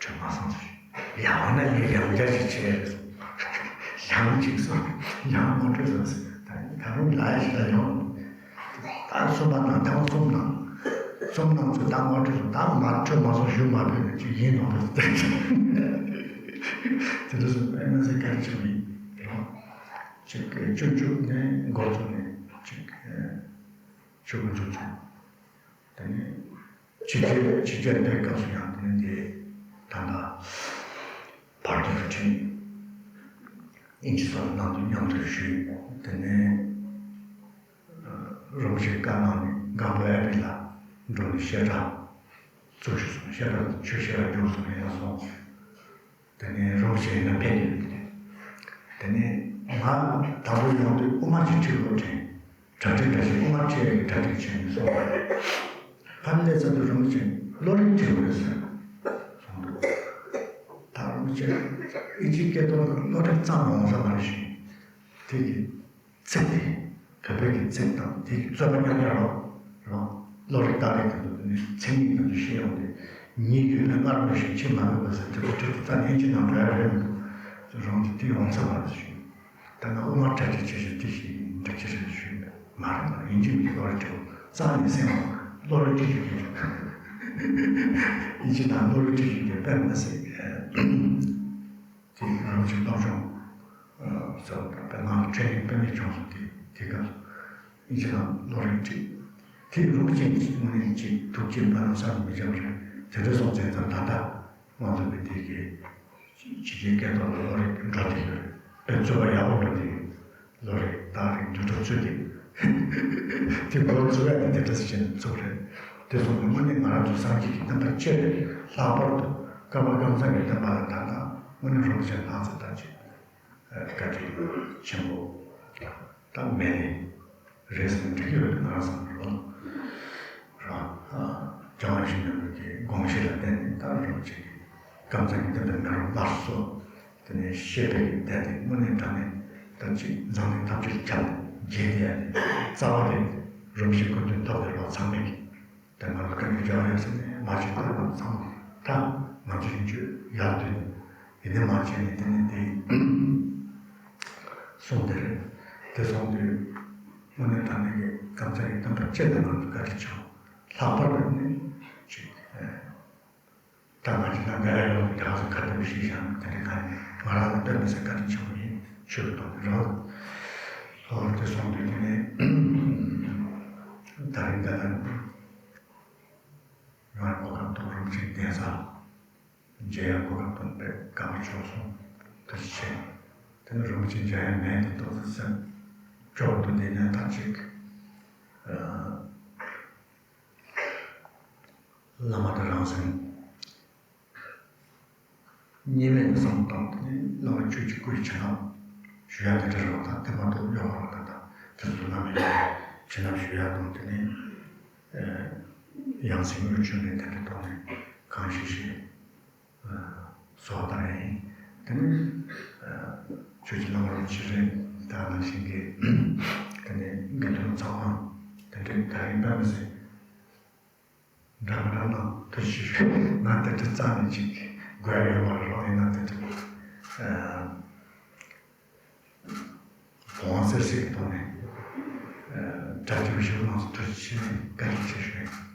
དྲན་མ་སོང་ཟེར། ཡང་ན་ངས་ཡང་བསྐྱར་ཞིག་བྱས་རེད་གསུངས། གང་ཅིག་སོང་ཡང་ངོ་སྤྲོད་སོང་ཟེར། ད་ད་རུང་ལ་ཡ་ཞིག་ལ་ཡོང་། ད་གསུམ་པ་ནང་ཐེངས་གསུམ་ནང་། གསུམ་ནང་ཚུད་ད་ངོ་སྤྲོད་སོང་། ད་མ་ཁྲོད་མ་སོང་ཞུ་མ་ཕོད་ཅིག་ཡིན་ནོ། དེ་འདྲ་སོང་ཨེ་མ་ཟེར་ག་རེ་བྱུང་ཡིན། ཅིག་བཅུ་བཅུ་ནས་འགོ་བཙུགས་ནས་ཅིག་ཆུ་བོ་འཇུག་བྱུང་། དེ་ནས་ཕྱི་རྒྱལ་ཕྱི་རྒྱལ་བསྡད་སྐབས་སུ་ཡང་དེ་ནས་དེ་ད་ལྟ་བར་དོའི་ཁྲིད་ཨིན་ཇི་ཚོགས་ནང་དུ་མཉམ་དུ་ཞུས། དེ་ནས་རོང་ཆེན་བཀའ་གནང་ནས་སྒམ་པོ་ཨེ་པི་ལ་འགྲོ་ནས་བཤད་གྲྭ་བཙུགས་ཞུས་སོང་། བཤད་གྲྭ་ཆོས་བཤད་གྲྭ་རྒྱུགས་སོང་ཡང་སོང་། དེ་ནས་རོགས་བྱས་ན་ཕན་གྱི་རེད། དེ་ནས་ང་དང་པོ་ཡོང་དུས་དབུ་མ་གཅིག་ཁྲིད་དགོས་དྲན། གྲ་སྒྲིག་འདྲ་ཞིག་དབུ་མ་ཁྲིད་ཡས་ཀྱི་གྲ་སྒྲིག་བྱས་ནས་སོང་བ་རེད། ཕ་ནས་ཚ་དུས་རོགས་བྱས་བློ་རིག་ཁྲིད་དགོས་ཟེར་སོང་འདུག་ད་རོགས་བྱས་ཨིན་ཇི་སྐད་ཐོག་ལ་བློ་རིག་ཙམ་ཡོང་ས་མ་རེད་ཞེས་དེ་གི་ཚིག་དེ། བོད་པའི་གི་ཚིག་དང་དེ་གི་རྩོད་པ་མཉམ་ཡང་རོ། རོ། བློ་རིག་རྟགས་རིགས་དེ་ཚོ་དེ་ནི་མཚན་ཉིད་དེ་ཚོ་ཤེས་ཡོང་དུས་ཉིད་ཡོད་ན་སྔར་མུ་བཞིན་ཕྱིར་མ་ལོག་པ་ཟེར་དེ་ཚོ་དྲི་དེ་ཙམ་ཡིན་གྱི་ནང་འགྲོ་ཡ་རེད་མི་འདུག་རང་གི་དེ་ཡོང་ཚར་བ་རེད་ཞུ། ད་ང་དབུ་མ་གྲ་སྒྲིག་བྱེད་ཞུ་དེ་ཞིག་འགྲིག་གི་རེད་ཞུ། མ་རེད་ན་ཡིན་གྱི་མི་བློ་རིག་དྲི་རྩ་ནས་སེམས་བློ་རིག་དྲི་ཞུ་གི་རེད། ཡིན་གྱི་ན་བློ་རིག་དྲི་ཞུ་གི་དཔེ་མ་ཟད། དེ་རང་བཞིན་སློབ་སྦྱོང་ཟེར་བ་དང་དཔེ་ང་ལ་ཁྲེལ་ཡོད་དཔེ་མེད་བྱུང་སོང་། དེ་དེ་སྐབས་སུ་ཨིན་ཇི་ནང་བློ་རིག་ཁྲིད་དེ་རུ་ཅན་གྱི་དངོས་གནས་ཀྱི་ཐུགས་རྗེ་དཔལ་ལམ་བསམ་མི་འཇམ་རེད། དེ་འདྲ་སོང་ཙང་ཙང་ད་ལྟ་ང་ཚོ་མི་དེ་གའི་ཕྱི་རྒྱལ་སྐད་ཐོག་ལ་བློ་རིག་འགྲོ་དེ་ཡོད་རེད། དཔེ་རྩོད་པ་ཡག་པོ་འགྲོ་དེ་ཡོད། བློ་རིག་རྟགས་རིགས་འདུས་གྲུབ་ཚུལ་དེ། དེ་མགོར་ཚུགས་ཡ་དེ་དེ་འདྲ་ཞིག་བྱས་ནས་ཚུགས་རེད། དེ་སོང་ཙང་དངོས་གནས་ང་རང་ཚོ་སངས་རྒྱས་ཀྱི་བསྟན་པ་སྤྱི་ལྷག་པར་དུ་བཀའ་པ་ཀམ་ཚང་གི་བསྟན་པ་ལ་ད་ལྟ་དངོས་གནས་རོགས་བྱས་ལྷག་ཚོད་ལྟ་ཅིག་བཀའ་དྲིན་ཆེན་པོ་ད་མེད་ནས་རེད་ཟེར་ན་འགྲིག་གི་རེད། ང་རང་བསམ་རོགས་རང་ཀྱང་ཞིག་ཡོད་པའི་དགོངས་གཞི་ལ་བརྟེན་ནས་ད་རོགས་བྱས་ཀམ་ཚང་གི་བསྟན་པའི་མེ་རོ་སླར་གསོ། དེ་ནས་ཤེས་པའི་གི་ལྡན་ཏེ་དངོས་གནས་དྲང་གནས་ད་ཅིག་འཛམ་གླིང་ཐམས་ཅད་ཁྱབ་རྒྱས་ཏེ་ཡ་དེ་རྩ་བ་རེད། རིན་པོ་ཆེ་སྐུ་མདུན་ཐོག་ལས་རོགས་ཚང་མས་ཀྱི་དེ་ང་ལ་བཀའ་འགྱུར་རྒྱག་ཡོད་ཟེར་ནས་མ་བྱེད་ཐབས་ལམ་ཚང་མ་ད་ང་ཚོ་ཡིན་རྒྱུ་ཡག་དུས་ཡིན་ནས་མ་བྱས་ནས་དེ་ནས་དེ་གསུངས་དེ་རེད། དེ་སོང་དུས་དངོས་གནས་དྲང་གནས་ཀྱི་ཀམ་ཚང་གི་བསྟན་པ་སྤྱི་ལ་ང་ཚོ་བཀའ་དྲིན་ཆེ་བ་ལྷག་པར་དུ་ནས་ཅིག་ད་ང་ཅི་ན་འདི་ལ་ཡོང་དེ་ཧ་ཟེར་ཁ་བཏབ་ཤེས་བཞག་ན་དེ་འདྲའི་ཁ་ནས་ང་རང་ལ་དཔེ་མི་སྲིད་བཀའ་དྲིན་ཆེན་པོ་ཡིན་ཆོས་ཀྱི་ཐོག་ནས་རང་ལ་ཧོར་དེ་སོང་དུས་དེ་ནས་ད་རིང་ད་ལྟ་ང་གོ་སྐབས་ཐོག་རིན་པོ་ཆེའི་གདན་ས་མཇལ་ཡག་གོ་སྐབས་ཐོག་དཔེ་དགའ་པོ་བྱུང་སོང་། ཐུགས་རྗེ་ཆེ། དེ་ནས་རིན་པོ་ཆེ་མཇལ་ཡག་མེད་དེ་ཏོག་ཙམ་སེམས་སྐྱོ་བོ་འདུག་དེ་ནས་ད་ཅིག་བླ་མ་དང་རང་སེམས་གཉིས་མེད་བསམ་བློ་བཏང་སྟེ་བླ་མ་ཆོས་ཀྱི་སྐུའི་བྱིན་རླབས་ཞུ་ཡག་དེ་འདྲ་རེད་པ། ད་དེ་མ་གཏོགས་གཡོ་བ་རེད། ད་ད་དེ་ཚོ་བླ་མའི་བྱིན་རླབས་ཞུ་ཡག་དང་དེ་ནས་ཡང་སྲིད་དངུལ་ཆུ་ནས་དེ་འདྲ་ཐོག་ནས་གང་ཤེས་ཤེས་གསོལ་བ་བཏང་ཡག་ཡིན། དེ་ནས་ཆོས་ཀྱི་བླ་མ་རིན་པོ་ཆེ་རེད། ད་ནང་བཞིན་གྱི་དེ་ནས་དགེ་འདུན་ཚང་མ་དེ་འདྲའི་ད་རིང་དཔེ་མི་སྲིད། འདྲ་མི་འདྲ་ལ་ཐུགས་རྗེ་ཆེ་ཞུ། ང་དེ་འདྲ་རྩ་ནས་ཅིག་དགོས་ཡ་ཡོད་མ་རེད། རོགས་ཡིན་ན་དེ་འདྲ་དབང་ཟེར་ཟེར་གི་ཐོག་ནས་གྲ་སྒྲིག་ཞུ་གནང་སོང་། ཐུགས་རྗེ་ཆེ་བཀའ་དྲིན་ཆེ་ཞུ་ཡིན།